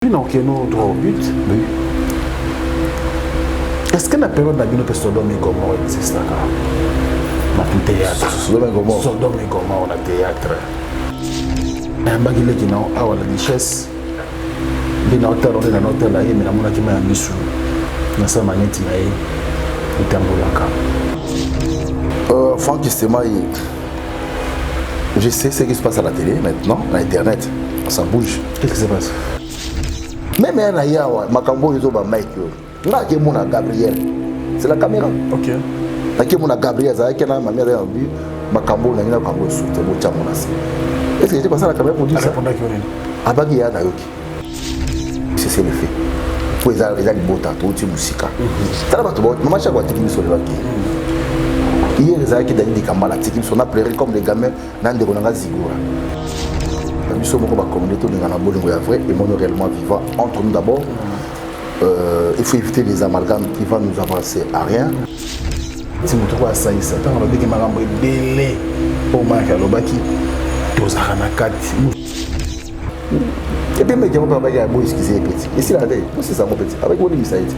puis na okende droit au but. Oui. Est ce que na période na bino mpe Sodome et Gomorrhe existaka na théâtre? Sodome et Gomorrhe. Sodome et Gomorrhe na théâtre. Nayambaki leki na awa la duchesse nde na otala nde na otala ye, me namonaki ma ya misu nasala neti na ye etambolaka. Franck Semaï, je sais ce qui se passe à la télé maintenant, à l'internet, ça bouge. Qu'est-ce qui se passe? Même un ailleurs, makambo oyo ba Mike oyo. Nga ke mona Gabriel. C'est la caméra. OK. Nake mona Gabriel azalaki na mamie azalaki na bi makambo na ngina makambo esuki botia mona se. Est-ce que j'étais passé à la caméra pour dire ça? Répondaki nini? Abaki ya nayoki. C'est c'est le fait. Po eza eza libota touti mosika. Tala bato ba mama Chako atiki biso lelo akei. Hier ezalaki Dani Dikambala atiki biso, on a pleuré comme des gamins na ndeko na nga Zigura. Na biso moko ba communauté tolinga na bolingo ya vrai et mono réellement vivant entre nous d'abord. Il faut éviter les amalgames qui vont nous avancer à rien. Ti moto ko asalisa ntango alobiki makambo ebele oyo Mike alobaki, tozalaka na kati. Et puis mec yango mpe abaki ya bo excuse ye peti esilaka te bosisa yango peti abaki bolimbisa ye ti.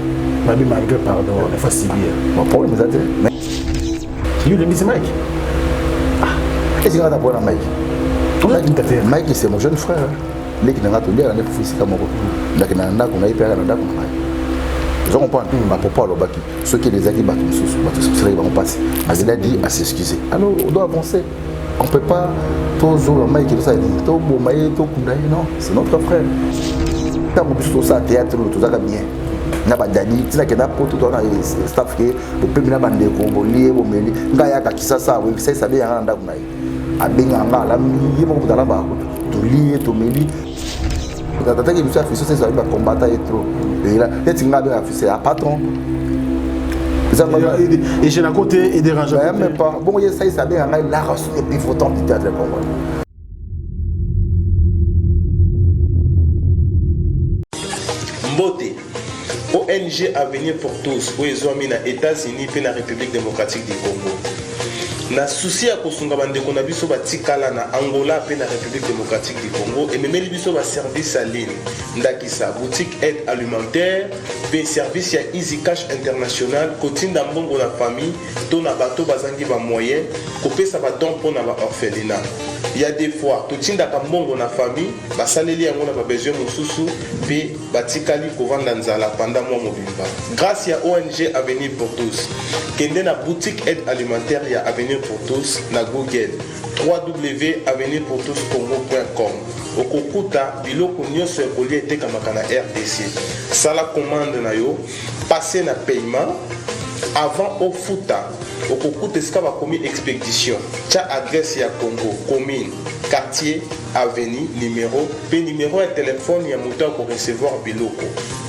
Babi malgré pardon il faut subir. Bon, problème eza te. Yo olimbisi Mike? Esika na problème na Mike? Mike, c'est mon jeune frère, leki na nga, toliaka nde fufu esika moko, ndaki na ndako na ye mpe aka na ndako na ngai. Oza comprendre bapropos alobaki, soki ezalaki bato mosusu, bato esalaki bango mpasi. Mais il a dit à s'excuser, alors on doit avancer. On peut pas tozonga Mike, tosala nini, toboma ye, tokunda ye? Non, c'est notre frère. Ntango biso tosala théâtre oyo, tozalaka bien na badani ntina kenda poto, toza na staff ke bopembi na bandeko, bolie, bomeli. Ngai ayaka Kisasa, awebisaisa abe yanga na ndako na ye, abengaka nga, alambi ye moko, moto alambaka kutu, tolie, tomeli. Tataki biso ya fiso sesa bakombata ye trop neti ngai abengaka fiso ya patron. Et je na côté et dérange. Même pas bongo ye saisa abenga ngai la racine pivotante du théâtre congolais. Mbote. ONG Avenir pour tous oyo ezwami na Etats-Unis mpe na République démocratique du Congo, na souci ya kosunga bandeko na biso batikala na Angola mpe na République démocratique du Congo, ememeli biso baservice ya ligne, ndakisa boutique aide alimentaire mpe service ya Easy Cash International, kotinda mbongo na famille to na bato bazangi bamoyen, kopesa badon mpo na baorphelinat. Ya des fois totindaka mbongo na famille, basaleli yango na babesoin mosusu mpe batikali kovanda nzala pendant mwa mobimba. Grâce ya ONG Avenir pour tous, kende na boutique aide alimentaire ya Avenir pour tous na Google www.avenirpourtouscongo.com, okokuta biloko nyonso ya kolia etekamaka na RDC. Sala commande na yo, passe na paiement. Avant ofuta, okokuta esika bakomi expédition, tia adresse ya Congo, commune, quartier, avenue, numero mpe numero ya telefone ya moto akorecevoir biloko.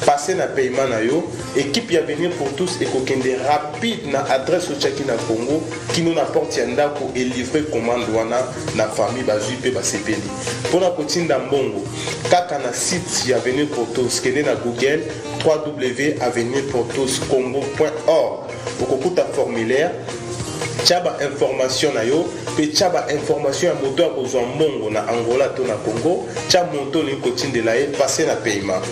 Passe na paiement na yo, équipe ya Avenir pour tous ekokende rapide na adresse otiaki na Congo kino na porte ya ndako, elivre commande wana na famille, bazwi mpe basepeli. Mpona kotinda mbongo kaka na site ya Avenir pour tous, kende na Google www.avenirpourtouscongo.org, okokuta formulaire, tia bainformation na yo mpe tia bainformation ya moto akozwa mbongo na Angola to na Congo, tia moto olingi kotindela ye, passe na paiement.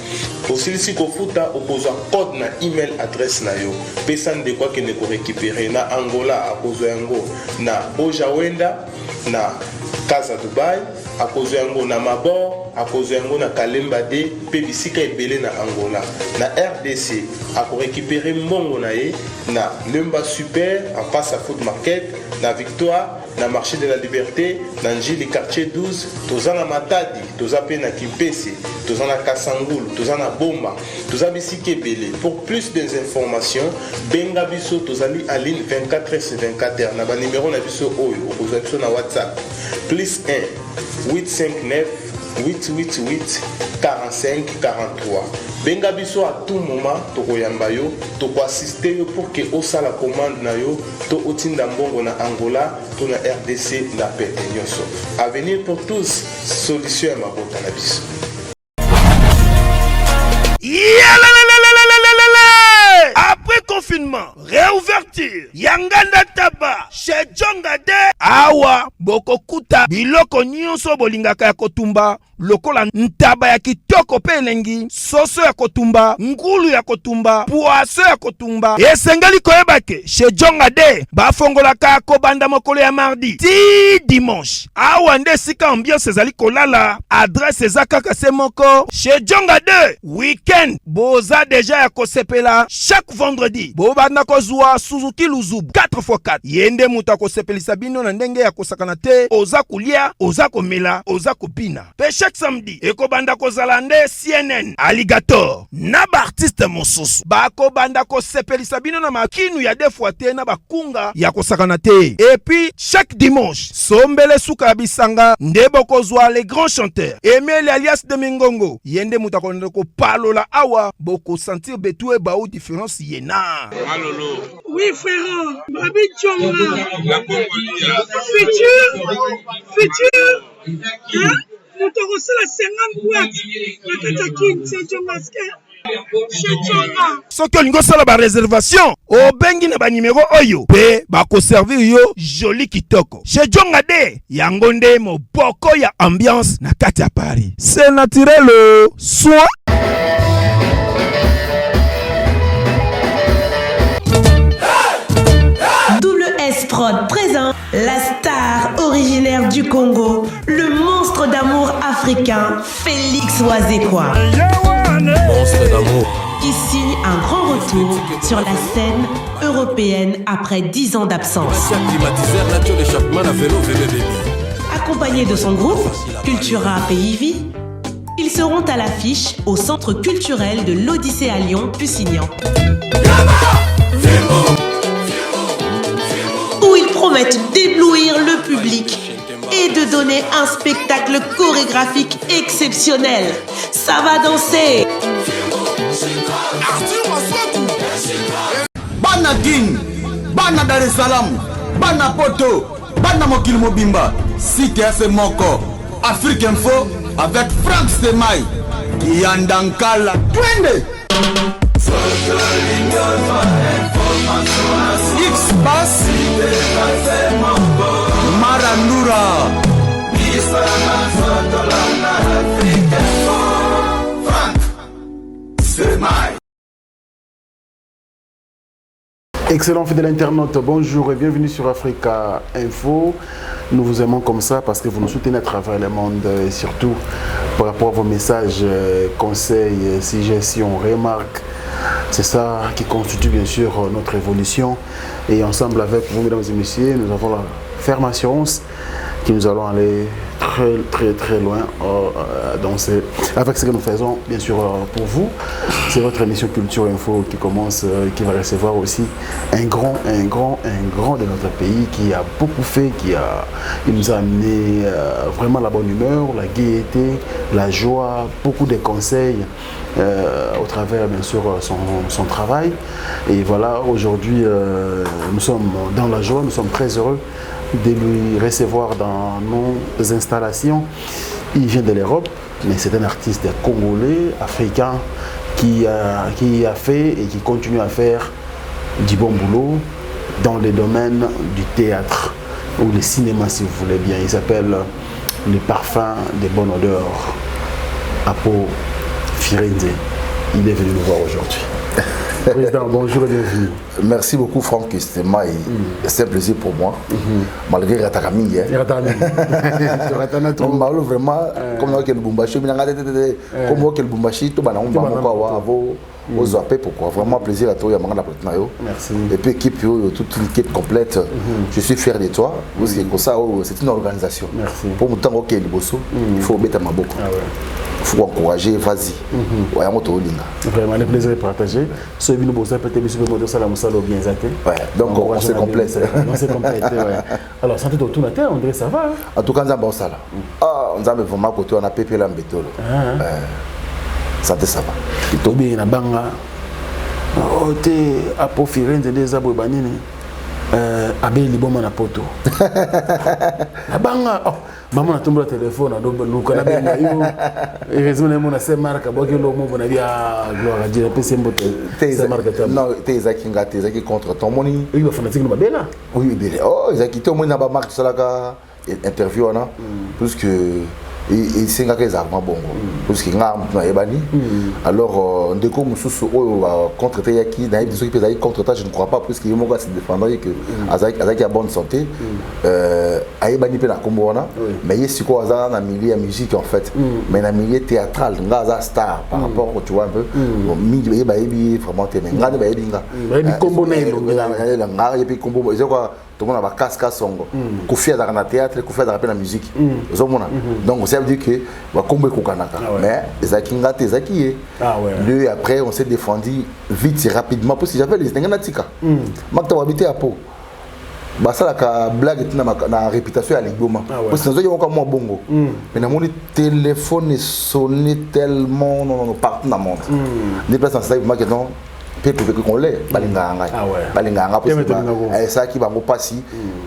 Osilisi kofuta, okozwa code na email adresse na yo, pesa ndeko akende korécupere na Angola. Akozwa yango na Bojawenda, na Casa Dubai, akozwa yango na Mabor, akozwa yango na Kalemba de mpe bisika ebele na Angola. Na RDC, akorécupere mbongo na ye na Lemba Super en face à Food Market, na Victoire, na Marché de la Liberté, na Njili quartier 12, toza na Matadi, toza mpe na Kimpese, toza na Kasangulu, toza na Boma, toza bisika ebele. Pour plus des informations, benga biso, tozali en ligne 24 h 24 h na banimero na biso oyo okozwa biso na WhatsApp: plus 1 859 888 45 43. Benga biso à tout moment, tokoyamba yo, tokoassiste yo pour ke osala commande na yo to otinda mbongo na Angola to na RDC na pete nyonso. Avenir pour tous, solution ya mabota na biso. Yalalalalalalalala! Après confinement, réouverture ya Nganda Taba chez Jonga de awa, bokokuta biloko nyonso bolingaka ya kotumba. lokola ntaba ya kitoko mpe elengi, soso ya kotumba, ngulu ya kotumba, poisson ya kotumba. Esengeli koyeba ke chez Djonga de bafongolaka kobanda mokolo ya mardi ti dimanche. Awa nde esika ambiance ezali kolala. Adresse eza kaka se moko chez Djonga de weekend boza deja ya kosepela. Chaque vendredi bobanda kozwa Suzuki Luzubu 4x4. Ye nde moto akosepelisa bino na ndenge ya kosakana te. Oza kolia, oza komela, oza kobina. Pe chaque samedi ekobanda kozala nde CNN Alligator na ba artiste mosusu bakobanda kosepelisa bino na makinu ya deux fois te na bakunga ya kosakana te. Et puis chaque dimanche sombele suka ya bisanga nde bokozwa les grands chanteurs Emile alias de Mingongo, ye nde moto akolanda kopalola awa, bokosentir betu ebau différence ye na Malolo. Oui frère, Babi Djonga. La Congolia. Futur, futur. Hein? Moto akosala 50 boîte na kati ya kin, c'est Djonga chez Djonga. Soki olingi osala ba réservation, obengi na ba numéro oyo pe bakoservir yo joli kitoko. Chez Djonga de yango nde moboko ya ambiance na kati ya Paris. C'est naturel soin. Double S Prod présent, la star originaire du Congo, le monstre d'amour africain, Félix Wazekwa. Monstre d'amour. Qui signe un grand retour sur la scène européenne après 10 ans d'absence. Accompagné de son groupe, Cultura Pays Vie, ils seront à l'affiche au centre culturel de l'Odyssée à Lyon, Pusignan. Où ils promettent d'éblouir le public et de donner un spectacle chorégraphique exceptionnel. Ça va danser! Bana Kin, bana Dar es Salaam, bana Poto, bana mokili mobimba, site ya se moko, Afrique Info avec Franck Stemay, Kiyanda Nkala, twende! X Bass, Marandura. Excellent fidèle internaute, bonjour et bienvenue sur Africa Info. Nous vous aimons comme ça parce que vous nous soutenez à travers le monde et surtout par rapport à vos messages, conseils, suggestions, remarques. C'est ça qui constitue bien sûr notre évolution. Et ensemble avec vous, mesdames et messieurs, nous avons la ferme assurance que nous allons aller très très très loin avec ce que nous faisons bien sûr pour vous. C'est votre émission Culture Info qui commence, qui va recevoir aussi un grand, un grand, un grand de notre pays qui a beaucoup fait, il nous a amené vraiment la bonne humeur, la gaieté, la joie, beaucoup de conseils au travers bien sûr son travail. Et voilà, aujourd'hui nous sommes dans la joie, nous sommes très heureux de lui recevoir dans nos installations. Il vient de l'Europe, mais c'est un artiste congolais, africain, qui a fait et qui continue à faire du bon boulot dans le domaine du théâtre ou le cinéma si vous voulez bien. Il s'appelle Le Parfum des Bonnes Odeurs, Apo Firenze. Il est venu nous voir aujourd'hui. Président, bonjour et bienvenue. Merci beaucoup Franck Stemay. C'est un plaisir pour moi. Malgré Ratakaming, hein. Ratakaming. Donc, Malo, vraiment, comme on a Lubumbashi, mais on a comme on a Lubumbashi, tout le monde va avoir aux appels pourquoi. Vraiment plaisir à toi, Yamanga la yo. Merci. Et puis équipe, yo, toute une équipe complète. Je suis fier de toi. Parce que comme ça, c'est une organisation. Merci. Pour mon temps, ok, Liboso, il faut mettre ma boucle. Ah ouais. Il faut encourager, vas-y. Ouais, on te dit. Vraiment, le plaisir est partagé. Ceux qui nous bossent peut-être plus que ça, la moussale bien exacté. Ouais, donc on se complète. On se complète, ouais. Alors, santé de tout la terre, on dirait ça va. En tout cas, nous avons ça là. Ah, nous avons vraiment côté, on a pépé l'ambétolo. Santé, ça va. Tobi na banga. Oh, te Apo Firenze des abwe banini. Abe liboma na poto. Na banga. Oh, maman a tombé le téléphone, a donc luka na benga yo. Heureusement na mona c'est marque boki lo mo bona bia gloire à Dieu, pese mbote. C'est marque ta. Non, te ezaki nga te ezaki contre ton moni. Oui, ba fanatique no babela. Oui, bele. Oh, ezaki te moni na ba marque salaka interview wana. Plus que Esengaka ezala mwa bongo, puisque nga motu nayebani. Alors ndeko mosusu oyo contre te eyaki, nayebi soki mpe ezalaki contre temps, je ne crois pas, puisque ye moko ase défendaki que azalaki ya bonne santé, ayebani mpe na nkombo wana. Mais ye sikoyo aza na milieu ya musique en fait, mais na milieu théâtral nga aza star par rapport, tu vois un peu. Bon, mingi ye bayebi vraiment te, mais nga nde bayebi nga. Bayebi nkombo na elongi na nga ye mpe nkombo eza kwa tomona bakaska songo. Kofi azalaka na théâtre, Kofi azalaka mpe na musique, ozomona. Donc ça veut dire que bakombo ekokanaka, mais ezalaki nga te, ezalaki ye. Lui, après on s'est défendu vite, rapidement, parce que j'avais les ndenge natika makta wabi te ya po basalaka blague te na réputation ya liboma, parce que nazwaki moko mwa bongo. Mais namoni téléphone esonné tellement, non, non, non, partout na monde nde place nasalaki vraiment que non, peuple congolais balingaka ngai, balingaka nga. Esalaki bango mpasi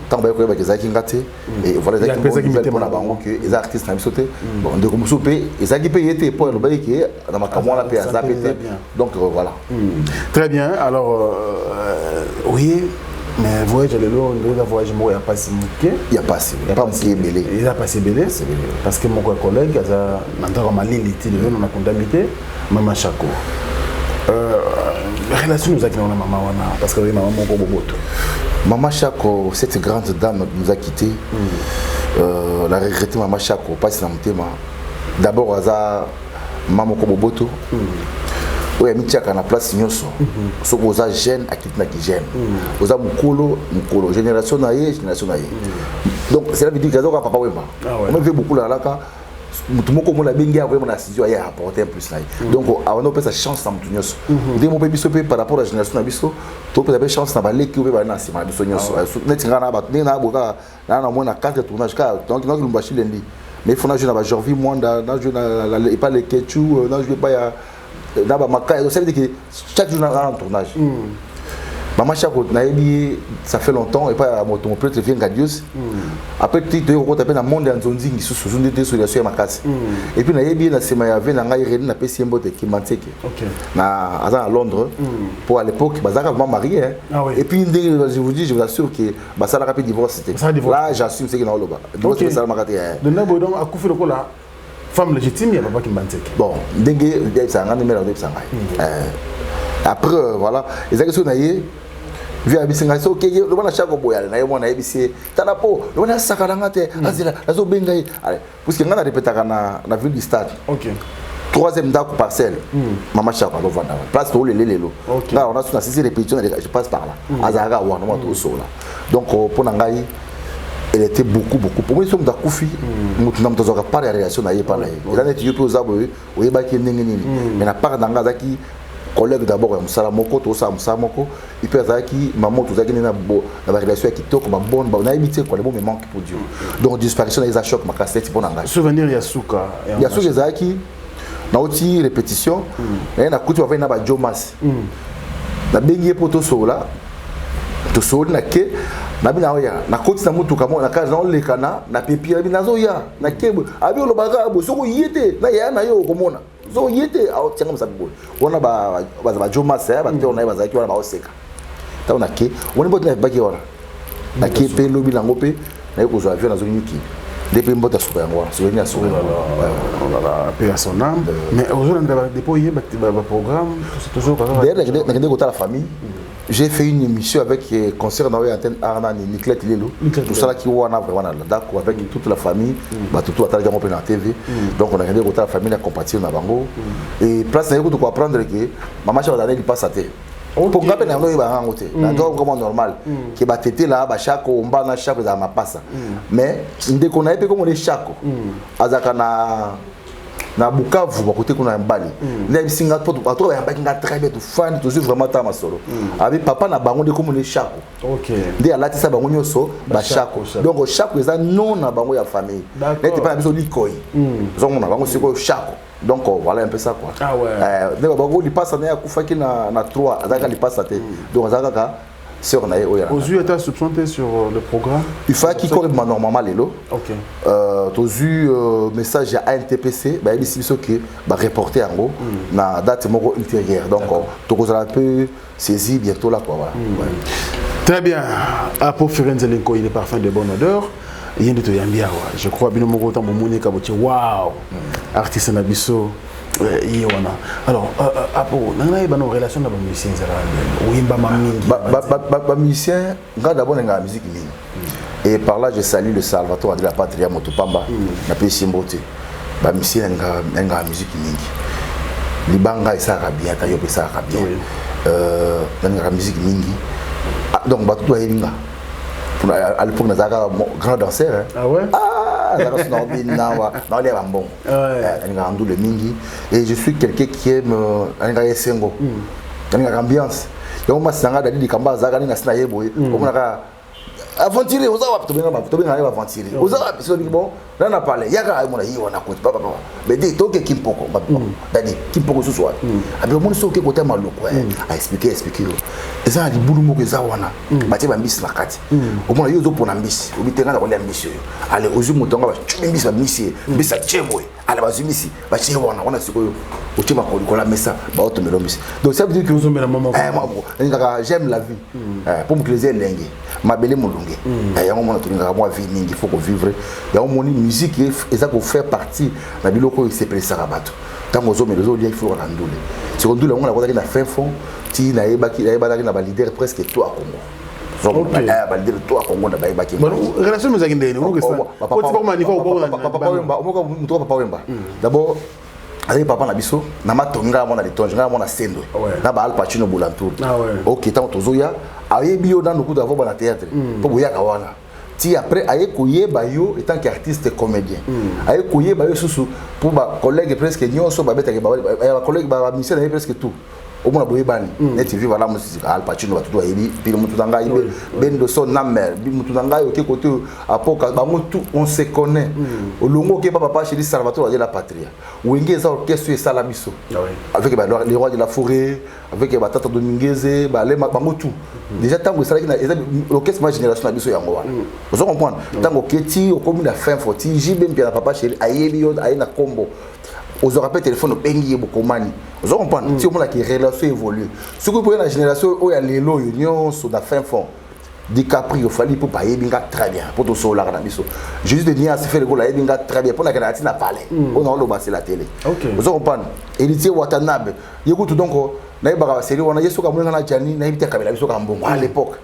ntango baye koyebaka ezalaki nga te. Et voilà, ezalaki bonne nouvelle mpona bango ke eza artiste na biso te. Bon, ndeko mosusu mpe ezalaki mpe ye te, mpo alobaki ke na makambo wana mpe aza mpe te. Donc voilà. Très bien. Alors oui, mais voyage lelo nde eza voyage moko ya mpasi moke. Ya mpasi pa moke, ebele. Eza mpasi ebele, parce que moko ya collègue aza na ndako ya malili ti lelo na nakundami te, Mama Chako. Relation ozalaki na wana mama wana, parce que oye mama moko boboto. Mama Chako, cette grande dame nous a quitté. La regretté Mama Chako, mpasi na motema. D'abord aza mama moko boboto oyo amitiaka na place nyonso. Soki oza jeune, akitinaki jeune, oza mokolo, mokolo, génération na ye, génération na ye. Donc cela veut dire que azoka Papa Wemba ome ve bokulu alaka motu moko omona abengi ya koyeba na studio, aye apporter un plus na ye. Donc awana opesa chance na motu nyonso. Ndenge mo mpe biso mpe par rapport à génération na biso, topesa mpe chance na baleki oyo mpe bali na nsima na biso nyonso. Neti ngai na bato ndenge na boye kaka na mwa na quatre tournage kaka, donc Lubumbashi lundi, mais il faut na jouer na bajorvi Mwanda, na jouer na epa Lekechu, na jouer epa ya na bamakaya. Donc ça veut dire que chaque jour na tournage. Mama Chako nayebi ye ça fait longtemps epai ya moto moprêtre vie Ngadios. Après ti toyei kokota mpe na monde ya nzonzingi susu nde te solation ya makasi. Et puis nayebi ye na nsima ya ve na ngai Reni, napesi ye mbote Kimantieke na aza na Londres, po à l'époque bazalaka vraiment marié, hein. Et puis ndenge je vous dis, je vous assure que basalaka mpe divorce te. Là j'assume ce que naoloba, divorce esalamaka te. Donc akufi lokola femme légitime ya papa Kimbanzeke. Bon, ndenge yebisaka ngai, ndenge yebisaka ngai après, voilà, ezalaki soki na ye vi ayebisi ngai soki okeye loba na Chako boyale na ye mwana, ayebisi ye tala po loba nasaka na nga te, azela nazobenga ye, puisque ngai na répétaka na ville du stade, troisième ndako parcelle. Mama Chako azovanda wana place toolele lelo. Ngai wana so nasisi répétition, je passe par là, azalaka wana mwa tosola. Donc mpo na ngai elle était beaucoup beaucoup pour moi. Soki moto akufi, moto na moto azwaka part ya relation na ye epa na ye. Eza neti yo mpe oza boye, oyebaki ye ndenge nini. Mais na part na ngai azalaki collègue d'abord ya mosala moko, tozosala mosala moko, et puis azalaki mama tozalaki nde na barelation ya kitoko, babonne, nayebi te quoi. Le mot me manque pour Dieu. Donc disparition na eza choc makasi neti mpo na ngai. Souvenir ya suka? Ya suka ezalaki nauti répétition naye, nakuti bavai na bajomas, nabengi ye mpo tosolola, tosoli na ke nabi naoya, nakoti na motuka moko na kage, naoleka na pepi, nabi nazoya nake, abi olobaka boye soki oye te na yaya na yo okomona, soki oye te aotianga mosapi boye wana. Baza bajomas bato na ye bazalaki wana baoseka. Ntango nake omoni mbote nayebaki wana, nake mpe lobi nango mpe naye kozwa avion, nazoki mikili nde mpe mbote asuka yango wana, souvenir ya suka. Paix à son âme. Mais ozolanda depuis oye baprogramme toujours? D'ailleurs nakende kotala famille, j'ai fait une émission avec concert na oyo antenne Arnani Niclette Lelo, tosalaki wana vraiment na ndako avec toute la famille, bato to batalaki yango mpe na TV. Donc nakende kotala famille na compatir na bango et place naye kutu koapprendre ke mama Chako azalaki lipasa te, mpo nga mpe na yango oyebaka yango te, naza vraiment normal ke batetela bashako omba na Shako ezala mapasa. Mais ndeko na ye mpe komona Shako azalaka na Bukavu, bakote kuna ya mbali nde ayebisi nga, bato bayambaki nga très bien, tofandi, tozwi vraiment ta masolo. Abi papa na bango nde komona Shako nde alatisa bango nyonso bashako. Donc Shako eza nom na bango ya famille, neti mpa na biso Likoi, ozomona bango sikoyo Shako. Donc voilà un peu ça quoi. Nde bango lipasa na ye akufaki na 3, azalaka lipasa te, donc azalaka kaka sœur na ye oyo. Ozwi ata soupçon te sur le programme? Il fallait corps ebima normalement lelo. Tozwi message ya ANTPC, bayebisi biso ke bareporte yango na date moko ultérieure. Donc tokozala un peu saisi bientôt là quoi, voilà. Ouais. Très bien. Apo Firenze Linko, il est parfum de bonne odeur. Ye nde toyambi awa. Je crois bino moko ntango bomoni ka botie wow, artiste na biso ye wana. Alors Apo, nanga nayeba no relation na bamusicien ezalaka ndenge oyembama mingi? Bamusicien, nga d'abord nalingaka musique mingi. Et par là, je salue le Salvatore de la Patria Motopamba, napesi mbote. Bamusicien, nalingaka musique mingi. Libanga esalaka bien, ata yo mpe esalaka bien. Nalingaka musique mingi. Ah, donc bato to bayebi nga. À l'époque, nazalaka grand danseur, hein. Ah ouais? Ah, nazalaka so naobina, naolia bambongo. Nalingaka ndule mingi et je suis quelqu'un qui aime, nalingaka esengo, nalingaka ambiance. Yango masi na nga Dadi Likambo azalaka ndenge nasi na ye boye, omonaka aventurier oza wapi, tobengaka ye aventurier oza wapi. Soki bon nana parle yaka, ayomona ye wana koti papa papa bede toke Kimpoko. Dadi Kimpoko susu wapi abe omoni soki oke kota Maloko, aexpliquer expliquer yo eza na libulu moko eza wana, batie bambisi na kati. Omona yo ozopona mbisi, obi te, nga na kolia mbisi oyo. Ale ozwi moto yango, bacumi mbisi, bamisi ye mbisi, atie boye. Ale bazwi mbisi, batie wana wana. Sikoyo otie makolo likolo ya mesa, baotomela mbisi. Donc ça veut dire que ozomela mwa moko. Moko nalingaka, j'aime la vie mpo mokili eza elenge, mabele molunge. Yango mona tolingaka mwa vie mingi, faut kovivre. Yango moni musique eza kofaire partie na biloko oyo esepelisaka bato. Ntango ozomela, ozolia, il faut kaka ndule. Siko ndule yango nakozaki na fin fond ti nayebaki, nayebanaki na baleader presque to ya Congo, baleader to ya Congo na bayebaki. Relation ezalaki ndenge? Papa Wemba, moto Papa Wemba d'abord azali papa na biso na matongi. Ngai mona litonge, ngai mona Sendwe na ba Al Pacino Bulantour. Ok, ntango tozoya, ayebi yo nanu kutu avant bana théâtre, mpo boyaka wana ti après aye koyeba yo etant qu'artiste comédien. Aye koyeba yo susu mpo bacollègue presque nyonso babetaki, bacollègue bamusicien na ye presque tout, omona boyebani neti Viva la Musique, Al Pacino, bato bayebi pile motu na ngai Bendoso Namer motu na ngai. Oke kote apoka bango tout, on se connaît. Olongo oke pa Papa Chéri Salvatore de la Patria. Wenge eza orchestre oyo esala biso avec les rois de la forêt, avec batata Dominguez, balema bango tout. Déjà ntango esalaki eza orchestre ma génération na biso yango wana, ozo comprendre. Ntango oketi, okomi na fin fo ti JB Mpia na Papa Chéri ayebi yo, aye na kombo, ozwaka mpe telefone, obengi ye, bokomani, ozo comprendre. Ti omonaki relation évolue. Soki mpoye na génération oyo ya lelo oyo nyonso na fin fond, DiCaprio, Fally mpo bayebi nga très bien mpo tosololaka na biso. Jésus de Nias, Ferre Gola ayebi nga très bien mpo nakendaka ntina palais oyo naoloba, c'est la télé, ozo comprendre. Héritier Watanabe ye kutu, donc nayebaka basérie wana ye soki amoni nga na Jani, nayebi te, akabela biso ka mbongo. À l'époque,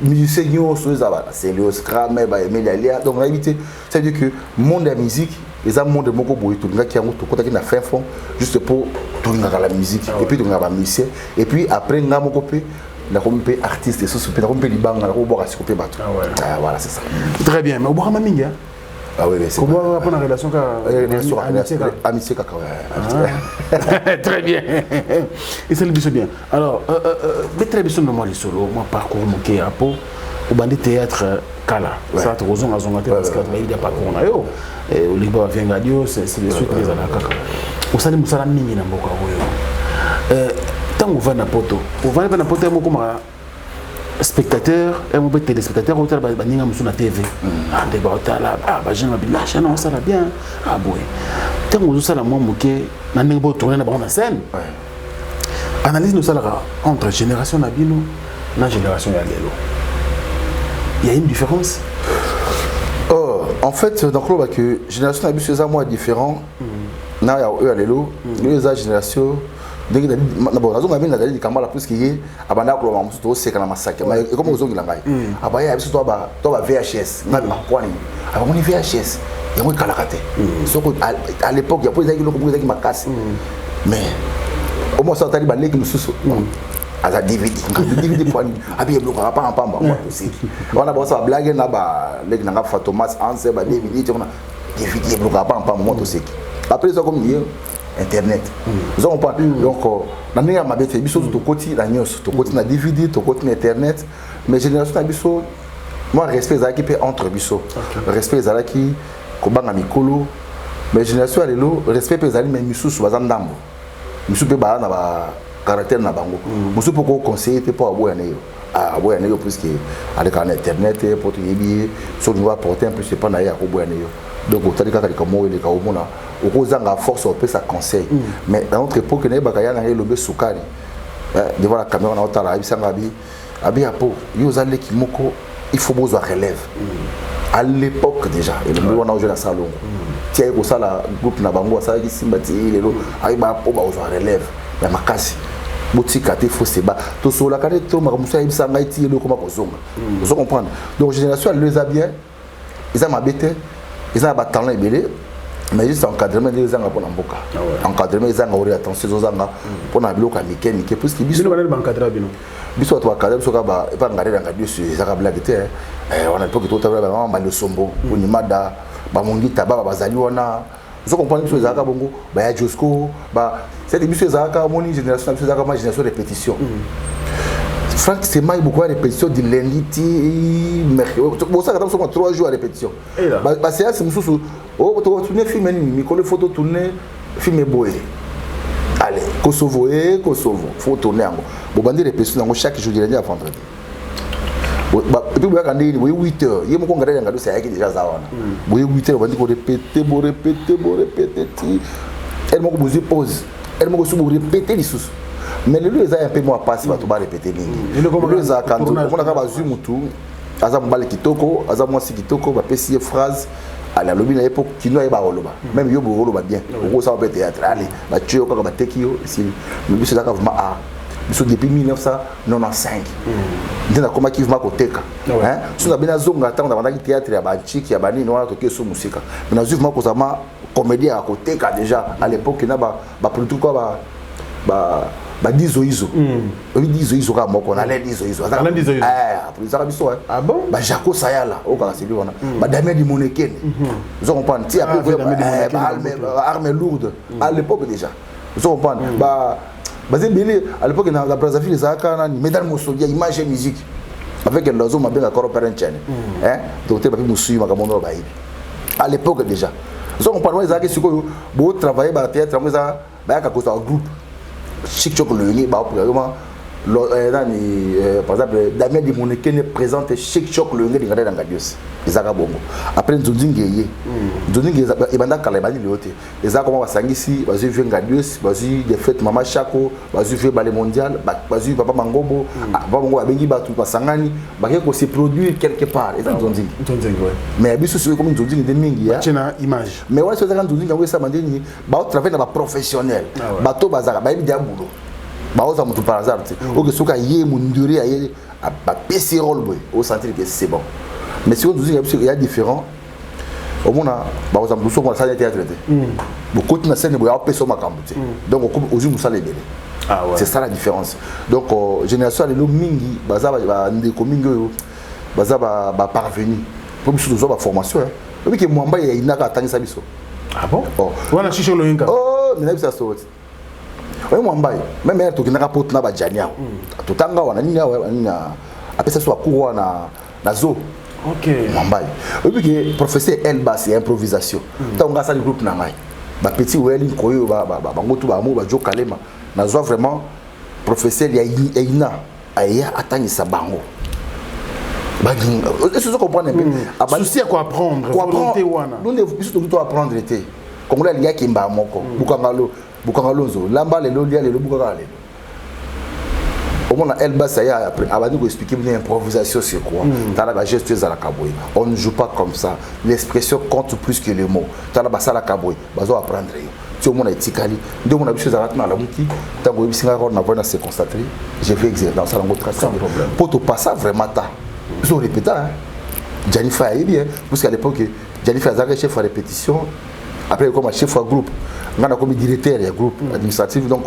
musicien nyonso eza baselio scrame, baemeli alia, donc nayebi te. Ça veut dire que monde ya musique eza monde moko boye tolingaki yango, tokotaki na fin fond juste po tolingaka la musique et puis tolingaka bamusicien. Et puis après nga moko mpe nakomi mpe artiste esusu mpe nakomi mpe libanga, nakobwaka siko mpe bato. Ah, voilà, c'est ça. Très bien, mais obwakama mingi, hein? Ah oui, oui, c'est kobwaka mpona relation kaka? Amitié kaka? Amitié kaka, ouais. Très bien, esali biso bien. Alors betela biso na mwa lisolo, mwa parcours moke ya po obandi théâtre kala. Ça tokozongazonga te parce que bayebi ya parcours na yo, olingi ba bavienga dio, c'est de suite. Ezalaka kaka osali mosala mingi na mboka oyo. Ntango ovandi na poto, ovandi mpe na poto ya mokomaka spectateur yango mpe téléspectateur, otala baninga mosusu na TV nde baotala bajeune babila chaîne osala bien. Ah boye, ntango ozosala mwa moke na ndenge botourne na bango na scène, analyse nosalaka entre génération na bino na génération ya lelo, il y a une différence? Oh, en fait, donc loba que génération na biso eza mwa différent na ya oyo ya lelo. Oyo eza génération ndenge bon, nazonga mingi nazali likambala puisque ye abandaka koloba mosusu, toseka na masake ekomi kozongela ngai. Abaya biso to ba VHS, ngai makwani abamoni VHS yango ekalaka te. Soko à l'époque ya po ezalaki eloko moko ezalaki makasi, mais omo so atali baleki mosusu aza DVD, DVD poani abi eblokaka pamba pamba. Mwa toseki wana, baosa bablague na baleki nanga Fatomas Anse ba DVD tiona DVD eblokaka pamba pamba. Mwa toseki. Après eza comme ye internet, oza comprendre. Donc na ndenge ya mabe te, biso tokoti na nyonso, tokoti na DVD, tokoti na internet. Mais génération na biso, mwa respect ezalaki mpe entre biso, respect ezalaki, kobanga mikolo. Mais génération ya lelo, respect mpe ezali, mais misusu baza ndambo, misusu mpe baza na bacaractère na bango. Mosusu mpo koconseiller te mpo aboya na yo, aboya na yo puisque alekaka na internet mpo toyebi ye. Soki olingi apporter un plus epa na ye, akoboya na yo. Donc otali kaka likambo oyo eleka, omona okozanga force opesa conseil. Mais dans notre époque, nayebaka ya na ye elobe sukari devant la caméra na otala, ayebisanga abi abi apo yo oza leki moko, il faut bozwa relève. À l'époque déjà, elombe wana ojo na salongo ti aye kosala groupe na bango, asalaki simba ti lelo, ayeba mpo bakozwa relève ya makasi. Botika te, fo seba tosololaka nde to makambo mosusu ayebisa ngai ti eloko ekoma kozonga. Ozo comprendre? Donc génération ya lelo eza bien, eza mabe te, eza na batalent ebele, mais juste encadrement nde ezanga mpona mboka. Encadrement ezanga, ori attention ezozanga mpona biloko ya mike mike, puisque biso Bino banani baencadra bino? Biso bato bakadra biso kaka epa ngarelanga biso, ezaka blague te. Wana epoke totabela bamama Malesombo, Onimada, Bamongita, baba bazali wana. Ozo comprendre? Biso ezalaka bongo, baya Josco ba c'est biso ezalaka, omoni, génération na biso ezalaka ma génération répétition. Frank Semai, beaucoup ya répétition du lundi ti mercredi, bosalaka ta mosusu 3 jours ya répétition. Baséance mosusu tourne film nini mikolo, faut totourne film boye, allez, Kosovo e Kosovo, faut tourne yango. Bobandi répétition yango chaque jour du lundi à vendredi, et puis boyaka ndenge nini? Boye 8 heures, ye moko ngada yanga dosi ayaki déjà, aza wana. Boye 8 heures, bandi korépéter, borépéter, borépéter ti heure moko bozwi pause, heure moko so borépéter lisusu. Mais lelo eza un peu mwa pasi, bato barépéter mingi. Lelo ezalaka omonaka bazwi mutu aza mobali kitoko, aza mwasi kitoko, bapesi ye phrase, ale alobi na ye mpo kino ayeba koloba. Même yo boye okoloba bien, okosala mpe théâtre, ale batie yo kaka, bateki yo, esili. Mais biso ezalaka vraiment art. Biso depuis 1995 nde nakomaki vraiment koteka. So nabe nazonga ntango nabandaki théâtre ya bantiki ya banini wana, toki eso mosika, mais nazwi vraiment kozama comédien ya koteka déjà à l'époque na baproduit kwa badizoizo. Oyebi dizoizo kaka moko na le dizoizo ezaka biso, bajako Sayala oyo kaka seli wana, badamien Dimonekene, ozo comprendre? Ti arme lourde à l'époque déjà, ozo comprendre? Baza ebele. À l'époque na Brazzaville ezalaka nani, Medal Mosodia, image et musique avec Lozo mabenga koro pere nchene, docteur Papi Mosuyi, makambo oyo bayebi à l'époque déjà, ozo comprendre? Wana ezalaki sikoyo botravaille bathéâtre yango, eza bayaka kozwa groupe Chic Choc Loyenge, baprograma nani, par exemple Damien Dimonekene présente Chic Choc Loyenge lingada na Ngadios, ezalaka bongo. Après Nzonzingi eye, Nzonzingi ebanda kala, ebandi lelo te. Eza koma basangisi, bazwi vieux Ngadios, bazwi Defete Mama Chako, bazwi vieux Bale Mondial, bazwi Papa Mangobo. Papa Mangobo abengi bato, basangani, bakei kose produire quelque part, eza Nzonzingi. Mais biso sikoyo ekomi Nzonzingi nde mingi ya image. Mais wana soki ezaka Nzonzingi yango, esama ndeni baotravaille na baprofessionnel, bato bazalaka bayebi dia boulot, baoza motu par hasard te. Oke soki aye mondure, aye bapesi rôle boye, osentir que c'est bon. Mais sikoyo Nzonzingi ya biso ya différent, omona bakozala mosusu omona asali théâtre te, bokoti na scène boye, aopesa yo makambo te, donc ozwi mosala ebele. C'est ça la différence. Donc génération ya lelo mingi baza bandeko mingi oyo baza baparvenu, mpo biso tozwa baformation. Oyebi ke Mwamba ya inaka atangisa biso. Ah bon? Wana Shisho Loyinka? Oh, mina biso ya solo te. Oye Mwambai, même ere tokendaka poto na bajani awa, totanga wana nini awa nini, apesa biso bacours wana na zo. Mwambai, oyebi ke professeur Elbas ya improvisation, ntango ngai asali groupe na ngai, bapetit oyali nkoyo, bango tu bamo bajo kalema, nazwa vraiment professeur ya ina aya atangisa bango. Est-ce que comprendre un peu? Souci ya koapprendre, volonté wana. Biso toki to apprendre te. Congolais alingi akemba moko, bukanga lonzo, lamba lelo, lia lelo, bukaka lelo. Omona Elbas aya abandi koexpliquer bino improvisation c'est quoi. Tala bageste ezalaka boye, on ne joue pas comme ça, l'expression compte plus que le mot, tala basalaka boye, bazo apprendre yo ti omona etikali. Nde omona biso ezalaka tina alamuki ntango oyebisi ngai na voi na se constater, je vais exercer dans yango très sans problème. Mpo topassa vraiment ta biso orépéta Jani Fa ayebi, puisque à l'époque Jani Fa azalaki chef ya répétition, après comme chef ya groupe, ngai nakomi directeur ya groupe administratif, donc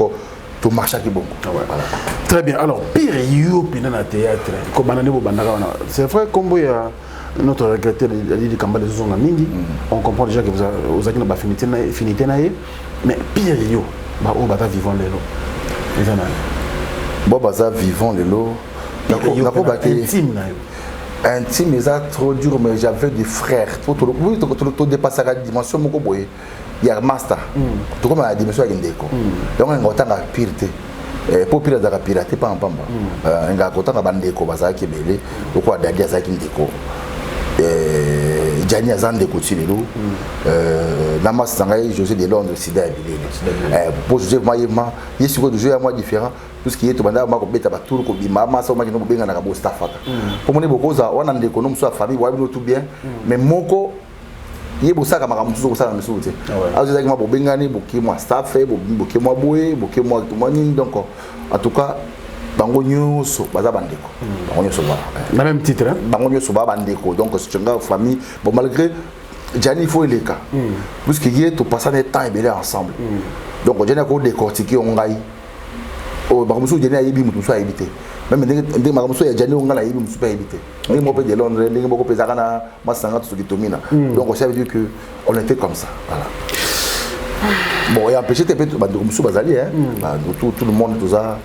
tomarchaki bongo. Voilà. Très bien. Alors pire yo mpena na théâtre kobanda nde bobandaka wana, c'est vrai, kombo ya notre regretté Lili Kamba ezozonga mingi. On comprend déjà que ozalaki na baaffinité na ye, mais pire yo baoyo baza vivant lelo eza nani? Bo baza vivant lelo, nakobaki intime na yo. Intime eza trop dur, mais j'avais des frères, todépassaka dimension moko boye ya master, tokoma na dimension ya ndeko. Donc nga otanga pire te, po pire azalaka pirate pambapamba. Nga kotanga bandeko bazalaki ebele, lokola Dadi azalaki ndeko, Jani aza ndeko ti lelo, na masi na ngai José de Londres, sida ya bilele. Po José ma ye ma ye sikoyo José ya mwa différent. Puisque ye tobanda ma kobeta batour, kobima masa omaki no bobenganaka bostafaka mpo moni bokoza wana ndeko no mosusu ya famille boya bino tout bien, mais moko ye bosalaka makambo mosusu, kosala misusu te. Azo ezalaki mwa bobengani, boke mwa staff, boke mwa boye, boke mwa nini. Donc en tout cas bango nyonso baza bandeko, bango nyonso voilà. Na même titre, hein? Bango nyonso baza bandeko. Donc c'est famille. Bon, malgré Gianni, il faut eleka, puisque ye topasana temps ebele ensemble. Donc Gianni akodécortiquer yo ngai oyo makambo mosusu Gianni ayebi, moto mosusu ayebi te. Même ndenge makambo mosusu ya Gianni oyo ngai nayebi, mosusu mpe ayebi te. Ndenge moko mpe de Londres, ndenge moko mpe ezalaka na masanga tosoki tomina. Donc ça veut dire que on était comme ça, voilà. Bon, et empêché te mpe bandeko mosusu bazali, hein, tout le monde toza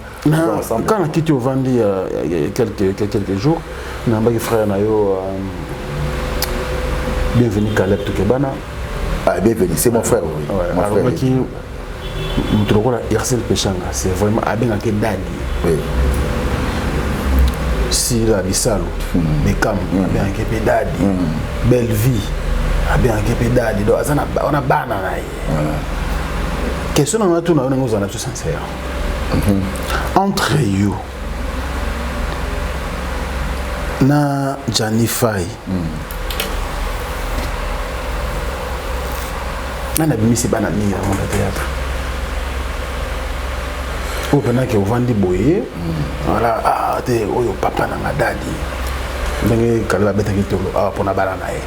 ensemble. Quand nakiti ovandi quelques jours, nayambaki frère na yo Bienvenu Caleb Tokebana. Ah, Bienvenu, c'est mon frère, oui. Ouais, mon frère. Alobaki moto lokola Ursel Peshanga, c'est vraiment abengaki dadi. Oui. Sila Bisalo, Bekam abengaki mpe dadi. Belle Vie abengaki mpe dadi. Donc aza wana bana na ye. Question na nga tuna yo, ndenge ozala na biso sincère, entre yo na Gianni Fay, nani abimisi bana mingi na monde ya théâtre oyo mpenaki ovandi boye? Voilà, ah te, oyo papa na nga dadi, ndenge Kalela abetaki tolo awa mpona bana na ye.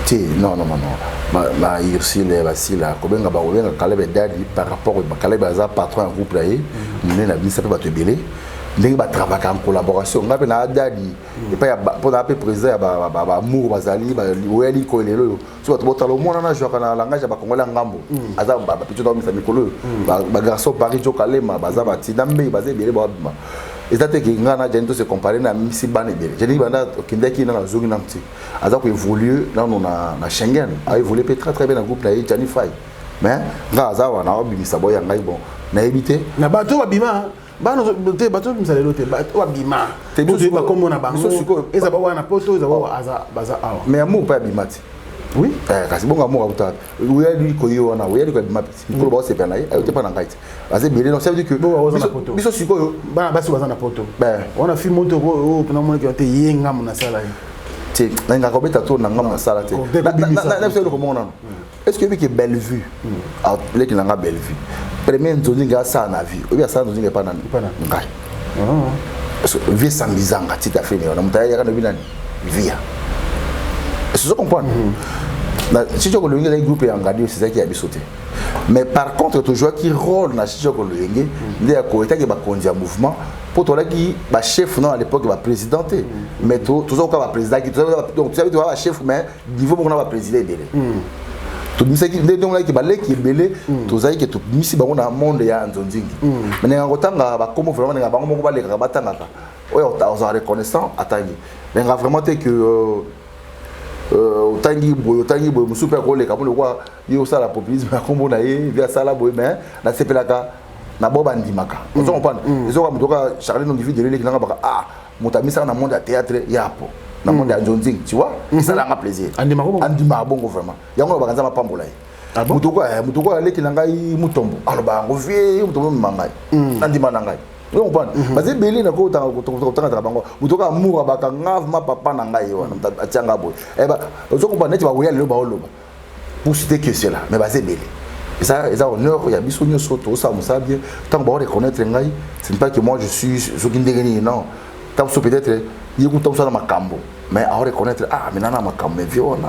Te, non, non, non, non, ba Ursile basila kobenga, bakobenga Kalebe dadi par rapport Kalebe aza patron ya groupe na ye monene, abimisa mpe bato ebele, ndenge batravaka en collaboration. Ngai mpe na dadi epai mpo na mpe président ya bamour bazali oyali koyo lelo oyo. So bato botala omona na jouaka na langage ya bakongole ya ngambo, aza bapetits taomisa mikolo oyo, bagarçon Paris Jo Kalema, baza batinda mbei, baza ebele babima. Eza te ke ngai na Jani to se compare na misi bana ebele. Jani banda okendaki na nazongi nanu te, aza koévolue nano na Schengen, aévolue mpe très très bien na groupe na ye Jani Fai. Mais ngai aza wana aobimisa boya ngai, bon, nayebi te. Na bato babima bana te, bato babimisa lelo te, bato babima bakombo na bango eza bawana poto, eza baza awa. Mais Amour mpe abima te. Oui. Kasi bongo Amour auta oyali koye wana, oyali koabima mikolo baosepela na ye, ayo te mpa na ngai te, baza ebele. Non, ça veut dire que biso sikoyo bana basi baza na poto wana fi moto oyo mpena monaki te, ye ngambo nasala ye. Te, nalingaka kobeta to na ngambo nasala te. Na biso eloko moko nano, est ce que oyebi ke Bellevue leki na nga Bellevue, premier nzonzingi asala na vie, oyebi asala nzonzingi epa nani? Ngai. Vie sambizanga tita fini wana moto ayaka nobi nani via, est-ce que comprendre? Chichoko Loyenge ezalaki groupe ya Ngadi, ezalaki ya biso te. Mais par contre tozwaki rôle na Chichoko Loyenge nde ya koetaki bakonzi ya mouvement, mpo tozalaki bachef non à l'époque baprésident te, mais toza koka baprésident, donc tozabi toza bachef, mais niveau moko na baprésident ebele. Tobimisaki nde ndenge olaki baleki ebele, tozalaki ke tobimisi bango na monde ya nzonzingi. Mais ndenge kotanga bakombo, vraiment ndenge bango moko balekaka batangaka, oyo ozala reconnaissant atangi, ndenge vraiment te que otangi boye, otangi boye, mosusu mpe akoleka mpo lokwa ye osala populisme ya kombo na ye vi asala boye. Mais nasepelaka na bo bandimaka, ozo comprendre? Ezoka moto oka Charlie Nongi videlo eleki nanga baka, ah, moto amisaka na monde ya théâtre ya po na monde ya nzonzing, tu vois, esalanga plaisir. Andimaka bongo vraiment, yango alobaka Nzambe apambola ye. Moto ko aleki na ngai Mutombo, aloba yango vie moto momema ngai, nandima na ngai, ozo comprendre? Baza ebele na kotangataka bango. Moto kaka amour abaka nga ma papa na ngai wana atianga boye, ozo comprendre? Neti bakoya lelo baoloba pour citer que cela, mais baza ebele. Eza honneur ya biso nyonso tozosala mosala bien. Ntango baoreconnaître ngai, ce n'est pas que moi je suis soki ndenge nini, non. Ntango so peut-être ye kuta kosala makambo, mais aoreconnaître, ah, mais nana makambo, mais vie wana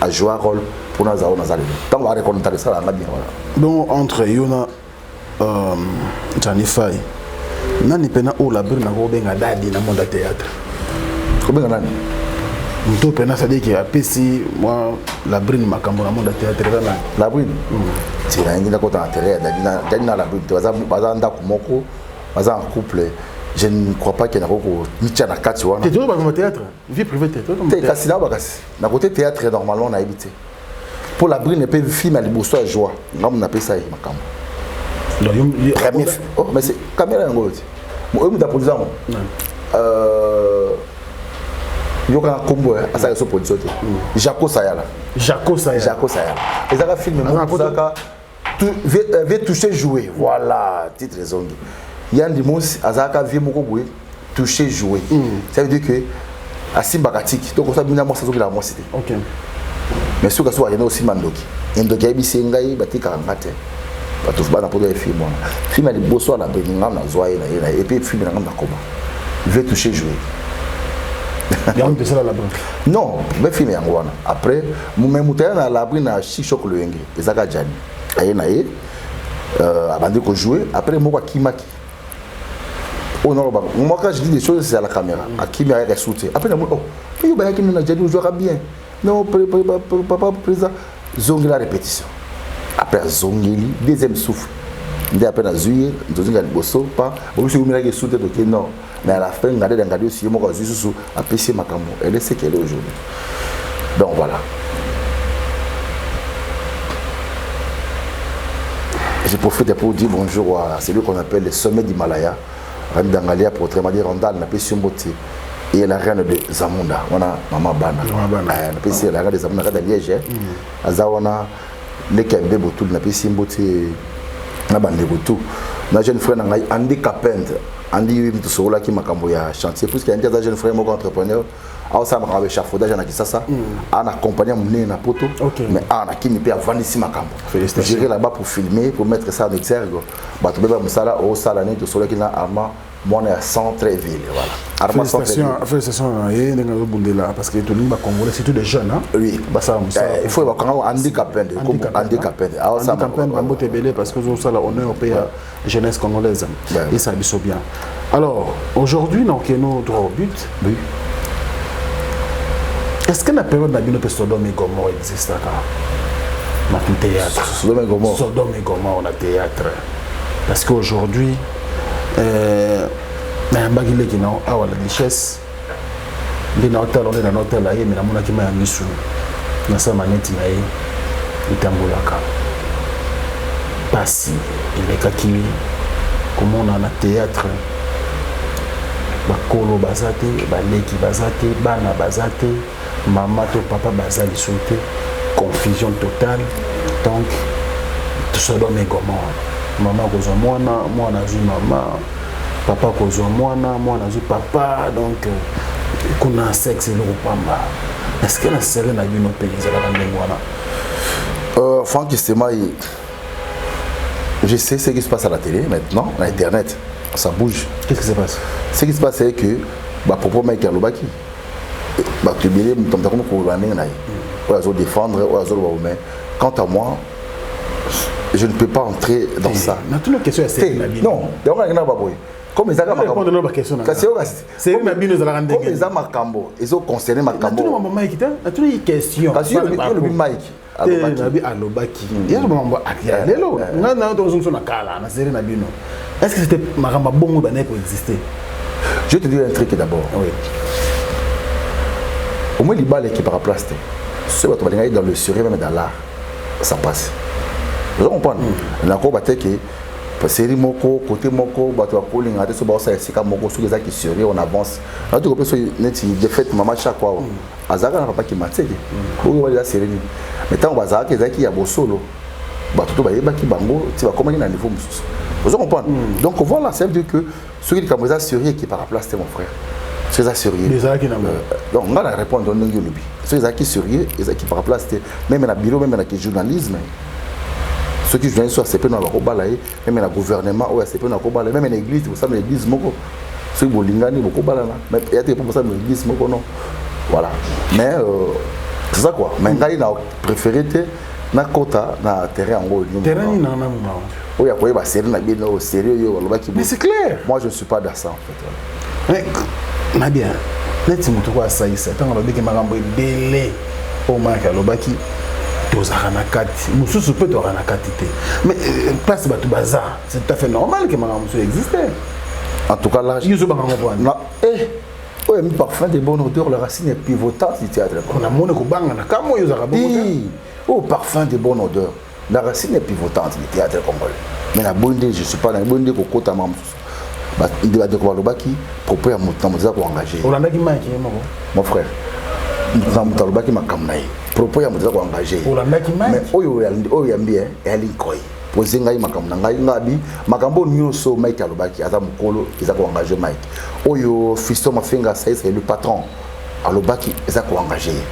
ajoua rôle mpona azala oyo naza lelo. Ntango bareconnaître, esala yanga bien, voilà. Donc entre yo na Jani Fai, nani mpena oyo Labri nako kobenga dadi na monde ya théâtre? Kobenga nani? Moto mpena, c'est-à-dire ke apesi mwa Labrine makambo na monde ya théâtre, eza nani? Labrine ti nayengi nakota na terrain ya dadi na Labrine te. Baza ndako moko, baza en couple, je ne crois pas ke nakoki komitia na kati wana. Te, tozo théâtre, vie privée te. Te, kasi nayoba, kasi na côté théâtre normalement nayebi te, mpo Labrine mpe film ya liboso ya joie, ngambo napesa ye makambo. Premier, oh, mais c'est caméra yango oyo te, oyo moto aproduisa yango, yokanga nkombo asalaka so production te, Jaco Sayala. Jaco Sayala. Jaco Sayala, ezalaka film moko ezalaka. Vieux toucher jouer, voilà titre ezongi. Yandi Mosi azalaka vieux moko boye toucher jouer. Ça veut dire que asimbaka tiki donc osa bina mwasi azokela mwasi te. Ok. Mais soki asoki akende kosimba ndoki, ndoki ayebisi ye ngai batikaka nga te. Bato bana poto ya film wana. Film ya liboso ala beni nga nazwa ye na ye na ye et puis film na nga nakoma. Vieux toucher jouer. Yango tosala l'abri. Non, mais film yango wana. Après, mais moto aya na l'abri na Chic Choc Loyenge, ezaka Gianni. Aye na ye abandi ko jouer après moko akimaki. Oh non, bah, moi quand je dis des choses c'est à la caméra. Akimi ayaka soutien. Après na oh, yo bayaki na Gianni jouera bien. Non, papa président, zongela répétition. Après zongeli deuxième souffle. Nde après na zuye, nzozinga liboso pa, obisi kumiraki soutien toke non. Mais à la fin, ngade ngade aussi moko azui susu apesi makambo. Elle est ce qu'elle est aujourd'hui. Donc voilà. Je profite pour dire bonjour à celui qu'on appelle le sommet d'Himalaya, Rami Dangalia, pour autrement dire Randall, napesi mbote, et la reine de Zamunda, wana mama bana. Mama bana. Napesi la reine de Zamunda, kata Liège, aza wana leki ya bébé botul, napesi mbote na bandeko tout. Na jeune frère na ngai Andy Kapend, Andy tosololaki makambo ya chantier, puisque Andy aza jeune frère moko entrepreneur, aosala makambo ya échafaudage na Kinshasa, ana compagnie monene na poto, mais ana kini mpe avandisi makambo. Félicitations. J'irai là-bas pour filmer, pour mettre ça en exergue. Bato beba mosala osala nini, tosololaki na Armand mwana ya centre-ville, voilà. Armand Félicitations, centre-ville. félicitations na ye ndenge azobundela parce que tolingi bacongolais surtout des jeunes, hein. Oui. Basala mosala. Il faut bakanga Andy Kapend, Andy Kapend, Andy Kapend. Ah, Andy ça, Kapend, bambote ebele parce que ozosala honneur mpe ya jeunesse congolaise. Ouais. Et ça biso bien. Alors, aujourd'hui, donc, nous droit au but. Oui. Est-ce que la période na bino pe Sodome et Gomorrhe existe na théâtre? Sodome et Gomorrhe. Sodome et Gomorrhe na théâtre. Parce qu'aujourd'hui, nayambaki leki na awa la duchesse nde na otala nde na otala ye, mais namonaki ma ya misu nasala maneti na ye etambolaka pasi elekaki komona na théâtre bakolo baza te, baleki baza te, bana baza te, mama to papa baza lisusu te, confusion totale. Donc Sodome et Gomorrhe, mama kozwa mwana, mwana azwi mama, papa kozwa mwana, mwana azwi papa. Donc kuna sexe eloko pamba. Est-ce que na sere na bino mpe ezalaka ndenge wana? Franck Semaï, je sais ce qui se passe à la télé maintenant, à internet, ça bouge. Qu'est-ce qui se passe? Ce qui se passe, c'est que bah, propos Mike alobaki, bah, tu bélé, mutomta comme ko ndenge na ye. Oyo azo défendre, oyo azo loba, mais quant à moi, je ne peux pas entrer dans ça. Na tuna question ya sere na bino. Non, yango na baboye. Comme ezalaka Yo répondre na ba question na nga. Kasi yo kasi. Sere na bino ezalaka ndenge Comme eza makambo, ezo concerner makambo. Na tuna mambo Mike te, na tuna ye question. Kasi yo lobi Mike. Alobaki. Nabi alobaki. Ye mambo ya lelo. Nga na to zongso na kala na sere na bino. Est-ce que c'était makambo bongo ba ko exister? Je vais te dire un truc d'abord. Oui. Au moins libale qui par place. Ce bato balinga dans le sérieux même dans l'art. Ça passe. Vous comprenez? Na ko bateke série moko côté moko bato bakolinga te so baosala esika moko soki ezalaki sérieux on avance. Na to kopesa neti défaite mama chaque fois. Azalaka na papa Kimatseke. Oyo bali la série nini. Mais tango bazalaka ezalaki ya bosolo. Bato to bayebaki bango ti bakomaki na niveau mosusu. Vous comprenez? Donc voilà, ça veut dire que soki likambo eza sérieux qui par place mon frère. Soki eza sérieux. Ezalaki nango. Donc nga na répondre ndenge olobi. Soki ezalaki sérieux, ezalaki par place te. Même na bureau, même na journalisme. Soki journaliste oyo asepeli na bakobala ye, même na gouvernement oyo asepeli na kobala ye, même na église, bosala na église moko. Soki bolingani bokobalana, mais ya te po bosala na église moko non. Voilà. Mais c'est ça quoi. Mais ngai na préféré te na kota na terrain yango oyo. Terrain nini na na mama? Oyo ya koyeba série na bino, sérieux oyo balobaki. Mais c'est clair. Moi je ne suis pas dans ça en fait. Mais na bien. Neti moto ko asaisa tango alobaki makambo ebele oyo Mike alobaki tozalaka na kati, mosusu mpe tozalaka na kati te. Mais place bato baza, c'est tout à fait normal que makambo mosusu existe. En tout cas là, Yo ozobanga ngo bwana. Na, eh, oyo mi parfum de bonne odeur, la racine est pivotante du théâtre. On a moni kobanga na kamwe oyo ozalaka bongo te. Hi, oh, parfum de bonne odeur, la racine est pivotante du théâtre congolais. Mais na bonde, je suis pas na bonde kokota makambo mosusu. Ba, nde bandeko balobaki propos ya moto na moto eza koengage. Olandaki Mike ye moko? Mon frère, moto na moto alobaki makambo na ye. Propos ya moto eza koengage. Olandaki Mike? Mais oyo oyo yambi, hein, eyali nkoi. Apose ngai makambo na ngai, ngabi makambo nyonso Mike alobaki, aza mokolo, eza koengage Mike. Oyo Fiston Mafinga Saïs, le patron, alobaki, eza koengage ye.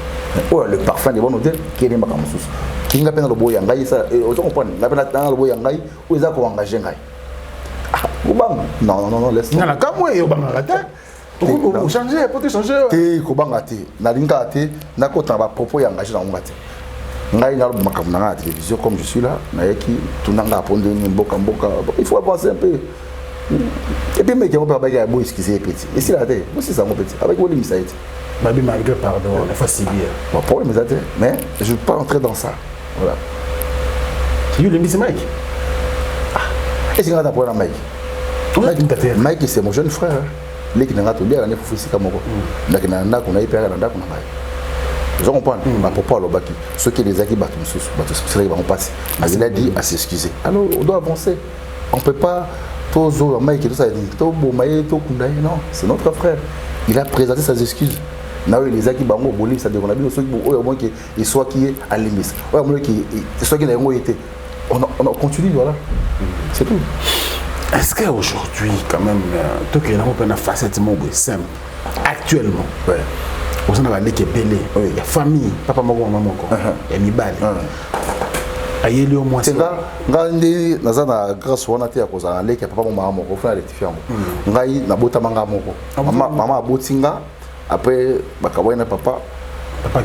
Oyo le parfum de bon odeur, kende makambo mosusu kinga mpe na loboyo ya ngai, ozo comprendre, ngai mpe na loboyo ya ngai oyo eza koengage ngai. Kobanga, non, non, non, laisse. Nga na kamwe, obangaka te? Ochange po te change? Te, kobanga te, nalingaka te nakota na bapropos ya engage na ngonga te. Ngai naloba makambo na ngai na télévision comme je suis là, nayaki tuna ngai apo ndenge mboka mboka, il faut avancer un peu. Et puis meke yango mpe abaki ya bo excuse ye peti, esilaka te, bosisa yango peti, abaki bolimbisa ye te. Babi malgré pardon, il faut subir. Bon, problème eza te, mais je veux pas entrer dans ça, voilà. Yo olimbisi Mike? Esinga ata mpona Mike. Mike, c'est mon jeune frère, leki na ngai, toliaka nde fufu esika moko, nakenda na ndako na ye mpe aka na ndako na ngai, oza comprendre. Bapropos alobaki, soki ezalaki bato mosusu, bato esalaki bango mpasi, mais il a dit à s'excuser. Alors on doit avancer, on peut pas tozola Mike, tosala nini, toboma ye, tokunda ye? Non, c'est notre frère, il a présenté ses excuses na oyo elezaki bango. Bolimbisa ndeko na bino soki oyo amonaki eswaki ye, alimbisa. Oyo amonaki eswaki na yango ye te, on continue, voilà, c'est tout. Est-ce qu'aujourd'hui, quand même, tokende yango mpe na facette moko boye simple, actuellement, oza na baleki ebele ya famille, papa moko, mama moko, ya mibali, ayeli yo mwasi? Nga nga nde naza na grâce wana te ya kozala na leki ya papa mo mama moko. Fona rectifie yango, ngai nabotama nga moko, mama aboti nga, après bakabwani na papa. Papa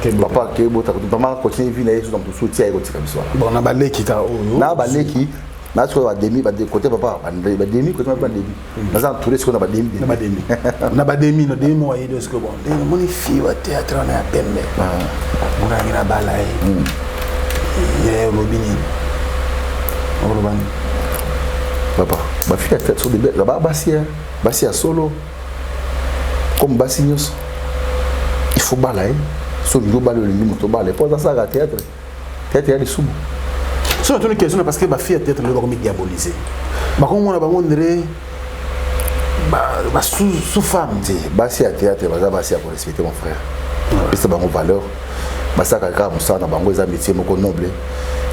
akebota, mama continue vie na ye, so na moto tia ye kotika biso wana. Bon, na baleki kaka oyo? Na baleki na sikoyo bademi, côté papa bademi, côté mama bademi, naza entouré sikoyo na bademi. Na bademi, na bademi, na demi moko ayeli sikoyo. Bon, ndenge namoni fille wa théâtre wana ya pembe, monangi na bala ye, ye olobi nini? Oloba nini? Papa, bafille ya théâtre sont des belles, basi basi ya solo comme basi nyonso. Il faut bala ye so olingi obala, olingi moto obala po aza salaka théâtre. Théâtre ya lisumu? So natuni question parce que bafille ya théâtre lelo bakomi diabolise, bakomona bango ndre sous femme. Te, basi ya théâtre baza basi ya korespecte, mon frère. Pesa bango valeur, basalaka kaka mosala na bango, eza métier moko noble.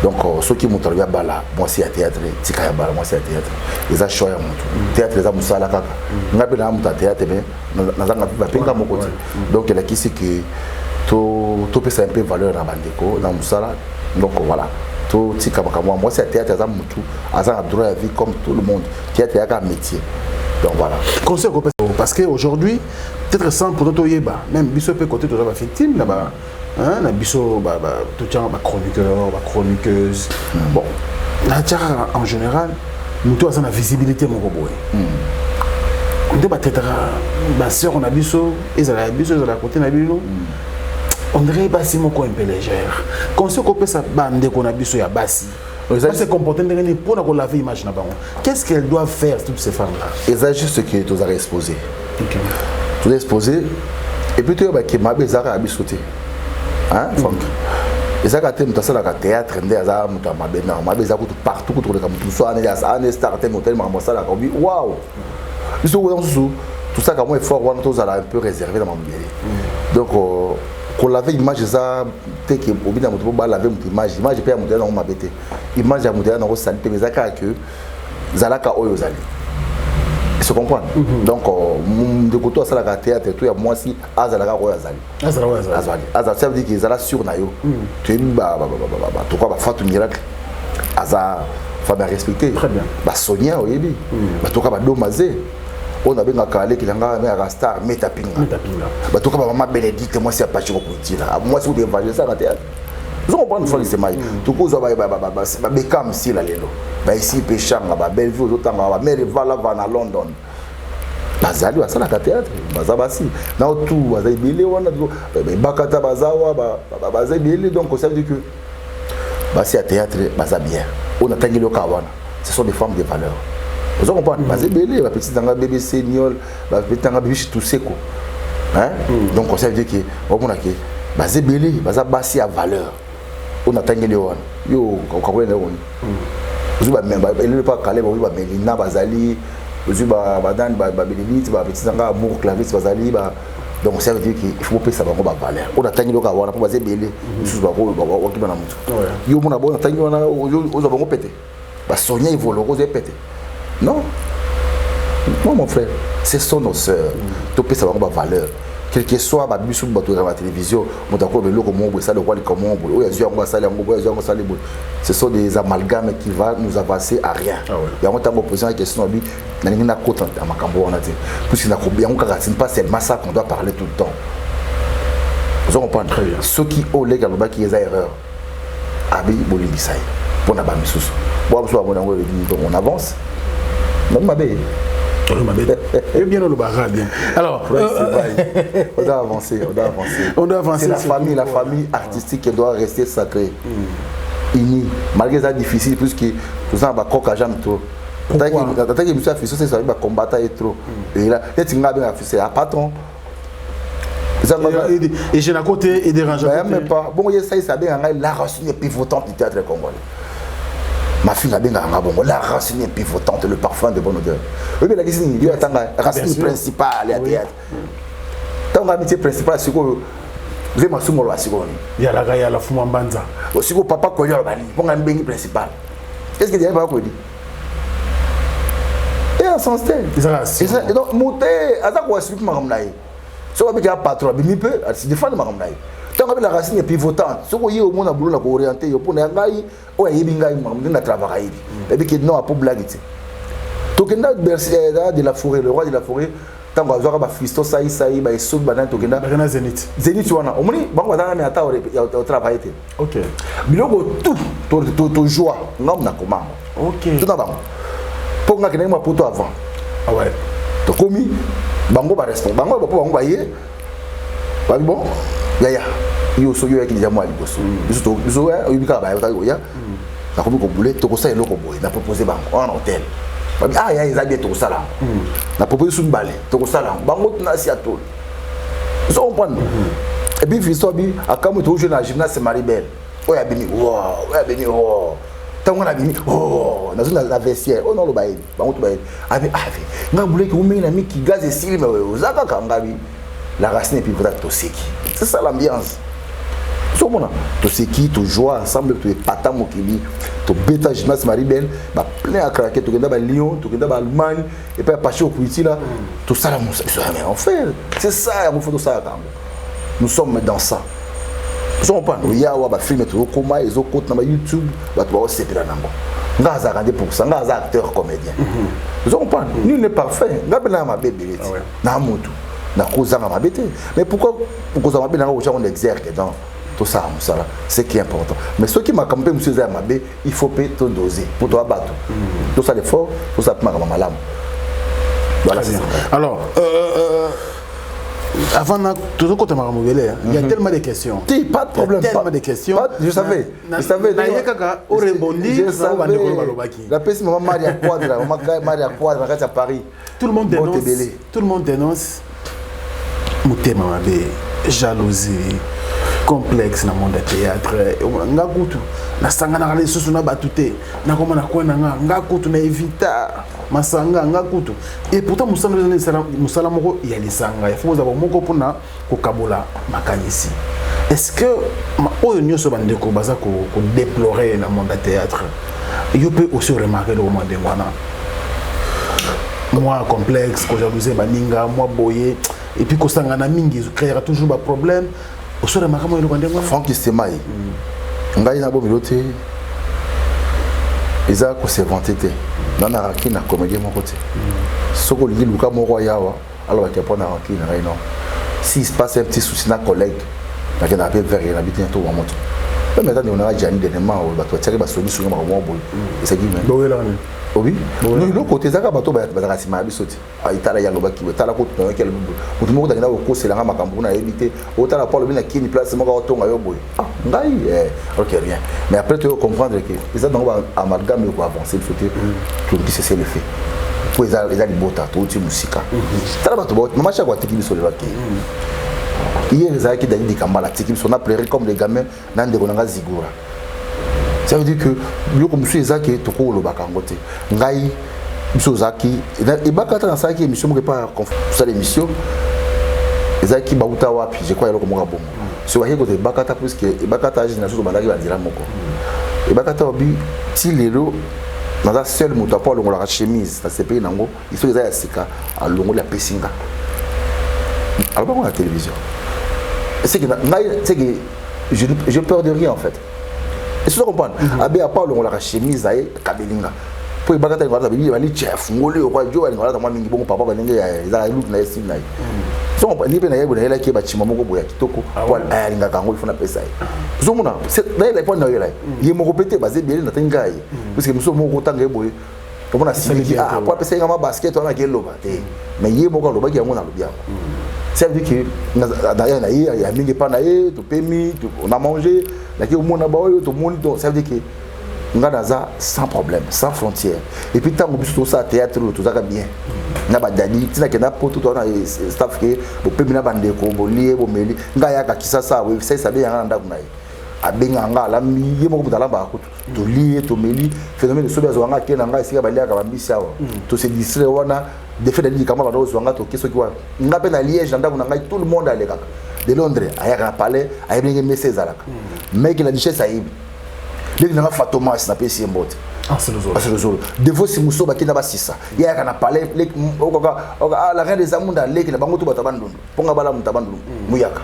Donc soki moto alobi abala mwasi ya théâtre, tika ya bala mwasi ya théâtre, eza choix ya moto. Théâtre eza mosala kaka. Ngai mpe naa moto ya théâtre, mais nazanga bapenga moko te. Donc elakisi ke topesa un peu valeur na bandeko na mosala. Donc voilà, totika makambo. Mwasi ya théâtre aza motu, aza na droit ya vie comme tout le monde. Théâtre eyaka métier, donc voilà. Conseil kopesa, parce que aujourd'hui, peut-être sans pourtant toyeba, même biso mpe côté toza bavictime na ba, hein, na biso totianga bachroniqueur, bachroniqueuse. Bon, natiaka en général moto aza na visibilité moko boye nde batraitaka basœur na biso, ezala ya biso, ezala ya côté na bino, on dirait basi moko un peu légère. Conseil kopesa bandeko na biso ya basi, se comporter ndenge nini mpona kolave image na bango? Qu'est-ce qu'elles doivent faire, toutes ces femmes là? Eza juste que tozalaka exposé, toza exposé, et puis toyebaki mabe ezalaka ya biso te, Frank. Ezalaka te moto asalaka théâtre nde aza moto ya mabe. Na mabe eza kutu partout, kutu koleka moto mosusu ane star te. Moto makambo asalaka, obi waw, biso koya mosusu tosalaka mwa effort wana, tozala un peu réservé na mamobele. Donc kolave image eza te ke obi na moto mpo balave moto image. Image mpe ya moto eza nango mabe te, image ya moto eza nango sali te, eza kaka ke zalaka oyo ozali, se comprendre. Donc ndeko to asalaka théâtre to ya mwasi, azalaka oyo azali, azali, azali. Ça veut dire que ezala sûr na yo. Toyebi bato kwa Bafatu Miracle, aza femme ya respecté, Basonia oyebi, bato ka Badomaze oyo nabengaka aleki na ngai, abengaka star Metapinga, bato ka bamama Bénédicte, mwasi ya Pachiko Kuitila, mwasi kutu évangéliste théâtre, ozo comprendre, Frank Semai. Tokozwa babekam sila lelo, baesi mpe shanga, babellevue, ozotanga bamere valava na London, bazali basalaka théâtre, baza basi na tu, baza ebele wana, bakata baza wa, baza ebele. Donc ça veut dire que basi ya théâtre baza bien. Oyo natangeli yoka wana, ce sont des femmes de valeur, ozo comprendre. Baza ebele, bapetite nanga BBC Niol, bapetite nanga Bibishi Tuseko, hein. Donc ça veut dire que omona ke baza ebele, baza basi ya valeur. Oyo natangeli yo wana, yo okakoyenda oni, ozwi elelo mpa Kaleb, ozwi bamelina, bazali, ozwi badani, babénédicte, bapetite nanga Amour Clarisse, bazali. Donc ça veut dire que il faut bopesa bango bavaleur. Oyo natangi loka wana, mpo baza ebele, misusu bakima na motu. Yo mona bo natangi wana, ozwa bango pete. Basonia Evoloko ozo epete. Non. Moi mon frère, ce sont nos sœurs. Topesa bango ba valeur. Quel que soit ba biso bato ya télévision, moto akoloba eloko moko boye, esali lokola likambo moko boye, oyo azwi yango asali yango boye, azwi yango asali boye. Ce sont des amalgames qui va nous avancer à rien. Ah ouais. Yango ntango opposition ya question na bi nalingi nakota na makambo wana te. Puisque nakobi yango kaka, ce n'est pas seulement ça qu'on doit parler tout le temps. Ozo comprendre? Très bien. Soki oyo leki alobaki eza erreur, abi bolimbisa ye mpona bamisusu. Bo biso bamoni yango eleki, donc on avance. Nabi mabe. Et bien olobaka bien. Alors, Ouais, c'est vrai. On doit avancer, on doit avancer. On doit avancer, C'est la c'est famille, la tout. famille artistique qui doit rester sacrée, unie. Malgré ça difficile, puisque tout ça va coq à jambe trop. Pourquoi? Attaquer monsieur Affiso, c'est ça, il va combattre et trop. Et là, et tu n'as bien affiché, ah patron. Ça va- Et j'ai la côté et dérange. Ben, même pas. Bon, il ça, il bien, la racine est pivotante du théâtre congolais. Ma fille a bien bongo, la racine est pivotante, le parfum de bonne odeur. Oui, mais la question, il y a la racine Bien sûr. principale, ya théâtre. Tant que métier principal, c'est quoi? Vraiment, c'est moi, c'est quoi? Yalaka yala fuma mbanza. Aussi, papa Koyo Albani, bon, un bengi principal. Est-ce qu'il y a pas quoi dit? Et en sens tel. Ezalaka si. Et ça, et donc, monter, à ça, quoi, c'est makambo na ye. Soki abiki ya patron, abimi mpe, asidefendre makambo na ye. Ntango abi la racine est pivotante, soki oye omona boulot na kooriente yo mpona ya ngai, oyo ayebi ngai makambo ndenge na travaillaka ayebi. Ayebi ke non, apo blague te. Tokenda Bercy, de la forêt, le roi de la forêt, ntango azwaka bafisto saisai, baesobi banani, tokenda Bakenda Zénith. Zénith wana, omoni bango bazalaka nani ata ya otravaille te. Ok. Biloko tout tojoi ngambo na komango. Ok. Tuna bango. Mpo nga kendaki mwa poto avant. Ah ouais. Tokomi bango ba respond bango ba bango ba ye ba bon yaya yo soki oyaki deja mwa liboso biso to biso oyebi kaka ba otaki koya nakomi kobule tokosala eloko boye na propose bango wana na hotel babi ah yaya eza bien tokosala yango na propose su mibale tokosala yango bango tuna si ya tolo ozo comprendre. Et puis Fiston abi akamwi tokojoue na gymnase Maribel oyo abimi wow oyo abimi oh ntango wana abimi oh nazo na vestiaire oyo naloba yebi bango to bayebi abi ah nga buleki omei na miki gaz esili me oza kaka ngabi la racine et puis peut-être toseki. C'est ça l'ambiance. Ozomona toseki, tojoie ensemble, toepata mokili, tobeta gymnase Maribel ba plein à craquer, tokenda ba Lyon, tokenda ba Allemagne epai ya Pachi Okuitila, tosala mosa biso. Mais en fait c'est ça yango fo tosalaka yango. Nous sommes dans ça. Ozo comprendre, oya awa bafilme tozokoma ezokota na ba YouTube, bato baosepela nango. Nga azalaka nde pour ça, nga aza acteur comédien. Ozo comprendre, nul n'est parfait. Nga mpe naa mabe ebele ti na motu nakozanga mabe te, mais pourquoi okozala mabe nanga kotia ngo na exergue? Donc tosala mosala, ce qui est important. Mais soki makambo mpe mosusu eza ya mabe, il faut mpe todose mpo toya bato, tosala effort, tosala mpe makambo malamu. Voilà, c'est ça. Alors, avant na tozokota makambo ebele, il y a tellement de questions. Ti, pas de problème. Il y a tellement pas, de questions. Pas, je savais. Je savais. Na ye kaka orebondi Je na bandeko balobaki. Napesi mama Maria Quadra, mama Maria Quadra na kati ya Paris. Tout le monde Mbote dénonce. ebele. Tout le monde dénonce motema mabe, jalousie, complexe na monde ya théâtre. Nga kutu nasanganaka lisusu na bato te, nakoma na kwe na nga, nga kutu na evita masanga, nga kutu. Et pourtant mosala eza mosala moko ya lisanga, il faut kozala moko mpona kokabola makanisi. Est-ce que oyo nyonso bandeko baza kodéplorer na monde ya théâtre, yo mpe aussi oremarke eloko mwa ndenge wana, mwa complexe, kojalousie baninga, mwa boye, et puis kosangana mingi créera toujours baproblème, osoremaka mwa eloko ndenge wana? Franck Stemai, ngai na bomilo te, eza kosevante te. Nga na rancune na comédien moko te. Soki olingi luka moko ayawa alobaki mpo na rancune na ngai, non. Si il se passe un petit souci na collègue, nakendaka mpe vers ye na biti to moto meme ata ndeko nanga Jani dernièrement oyo bato batiaki basongi songi makambo moko boye esaki me bowelaka nini? Obi non, eloko te, ezaka bato bazalaka nsima ya biso te. Etala ye alobaki boye, tala kutu nayoki alobi boye, motu moko takenda kokoselanga makambo kuna ayebi te, otala po alobi na kini place moko aotonga yo boye. Ah ngai ok, rien. Mais après toyo comprendre ke eza bango ba amalgame yo koavance biso te, toluki cesser le fait po eza eza libota, touti mosika. Tala bato mama Chako atiki biso lelo akei. Hier ezalaki Dani Dikambala atiki biso, on a pleuré comme des gamins na ndeko na nga Zigura. Ça veut dire que biloko mosusu eza ke tokolobaka yango te. Ngai biso ozalaki ebaka ata nasalaki émission moko epa tosala émission ezalaki bauta wapi, je crois eloko moko ya bongo. So baki kote ebaka ata puisque ebaka ata age na biso tobandaki banzela moko. Ebaka ata obi ti lelo Naza seul moto apo alongolaka chemise nasepeli nango, soki eza ya sika alongoli apesi nga. Alobaka na télévision. C'est que ngai, c'est que j'ai peur de rien en fait. Est-ce que tu comprends? Abe apa alongolaka chemise na ye akabeli nga. Po ebaka ta ngala bili bali chef ngoli okwa jo bali ngala mwa mingi bongo papa balenge ya eza lutu na ye style na ye. So ni pe na ye boye nayelaki ye bachima moko boye ya kitoko po alingaka yango, il faut napesa ye. Ozomona nayela po na yela ye moko pe te, baza ebele natangi ngai ye. Puisque mosusu moko otanga ye boye omona siliki, ah, po apesa ye nga ma basket wana akeloba te, mais ye moko alobaki yango, nalobi yango. Ça veut dire que na ye ya mingi epa na ye topemi, on a mangé, naki omona baoyo tomoni. Donc ça veut dire que nga naza sans problème, sans frontière. Et puis ntango biso tosala théâtre oyo tozaka bien na badadi, ntina kenda poto toza na staff ke bopemi na bandeko, bolie bomeli. Ngai ayaka Kisasa, salisa abe yanga na ndako na ye, abengaka nga, alambi ye moko, moto alambaka kutu, tolie tomeli. Phénomène sobi azwaka nga, ake na ngai esika baliaka bambisi awa, tose distraire wana. Defe dali likambo banda kozwa nga, toke soki wana nga mpe na Liège na ndako na ngai, tout le monde alekaka. De Londres ayaka na palais, ayebi ndenge mesa ezalaka. Meke la Duchesse ayebi ndenge nanga. Fatomas napesi ye mbote. Asolozolo devosi mosusu bakenda basisa ye ayaka na palais okaka la reine des amunda aleki na bango to bato ya Bandundu mponga bala moto ya Bandundu muyaka,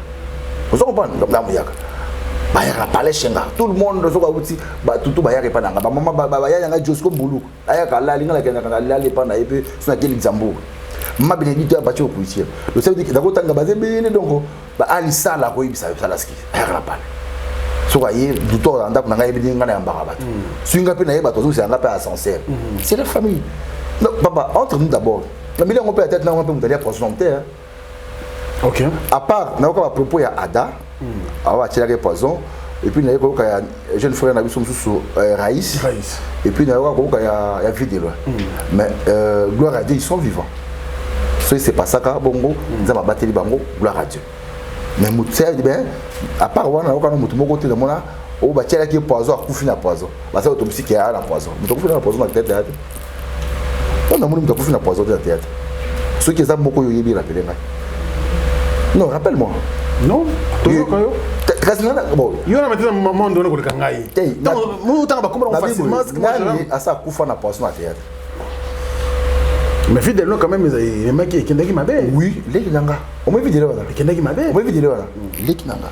ozo comprendre, nga muyaka bayaka na palais shenga, tout le monde soki awuti batutu bayaka epa na nga, bamama bayaya nga. Josco Mbulu ayaka alali, nga nakendaka na lali epa na ye mpe so nakei Luxembourg. Mama Bénédicte oyo abatie okuitie, donc ça veut dire nakotanga baza ebele. Donc baalisala akoyebisa yo salaski ayaka na palais, soki aye duto na ndako na ngai, yebi ndenge ngai nayambaka bato. Soki ngai mpe naye bato azongisa nga mpe ascenseur. C'est la famille. Non papa, entre nous d'abord, na mili yango mpe ya tete nango mpe moto alia poisson te. Ok. À part nayoka bapropos ya Ada awa atielaki poison, et puis naye koyoka ya jeune frère na biso mosusu, Raïs, et puis nayoka koyoka ya Vie de Loin. Mais gloire à Dieu, ils sont vivants. Soki c'est pasaka bongo, Nzambe abateli bango, gloire à Dieu. Mais motu ben à part wana, nayoka na motu moko te namona oyo batielaki poison akufi na poison. Basala otobisiki ya na poison, moto akufi na poison na tete ya te. Mpo namoni moto akufi na poison te na théâtre. Soki eza moko oyo oyebi, rappele ngai. Non, rappelle moi. Non, toyoka yo. Kasi nana bon. Yo na matela maman ndo koleka ngai. Donc mo tanga bakomba na facilement. Nani asa akufa na poison na théâtre? Mais fidèle quand même emaki ekendaki mabe. Oui, leki nanga. Omoi vidéo wana. Ekendaki mabe. Omoi vidéo wana. Leki nanga.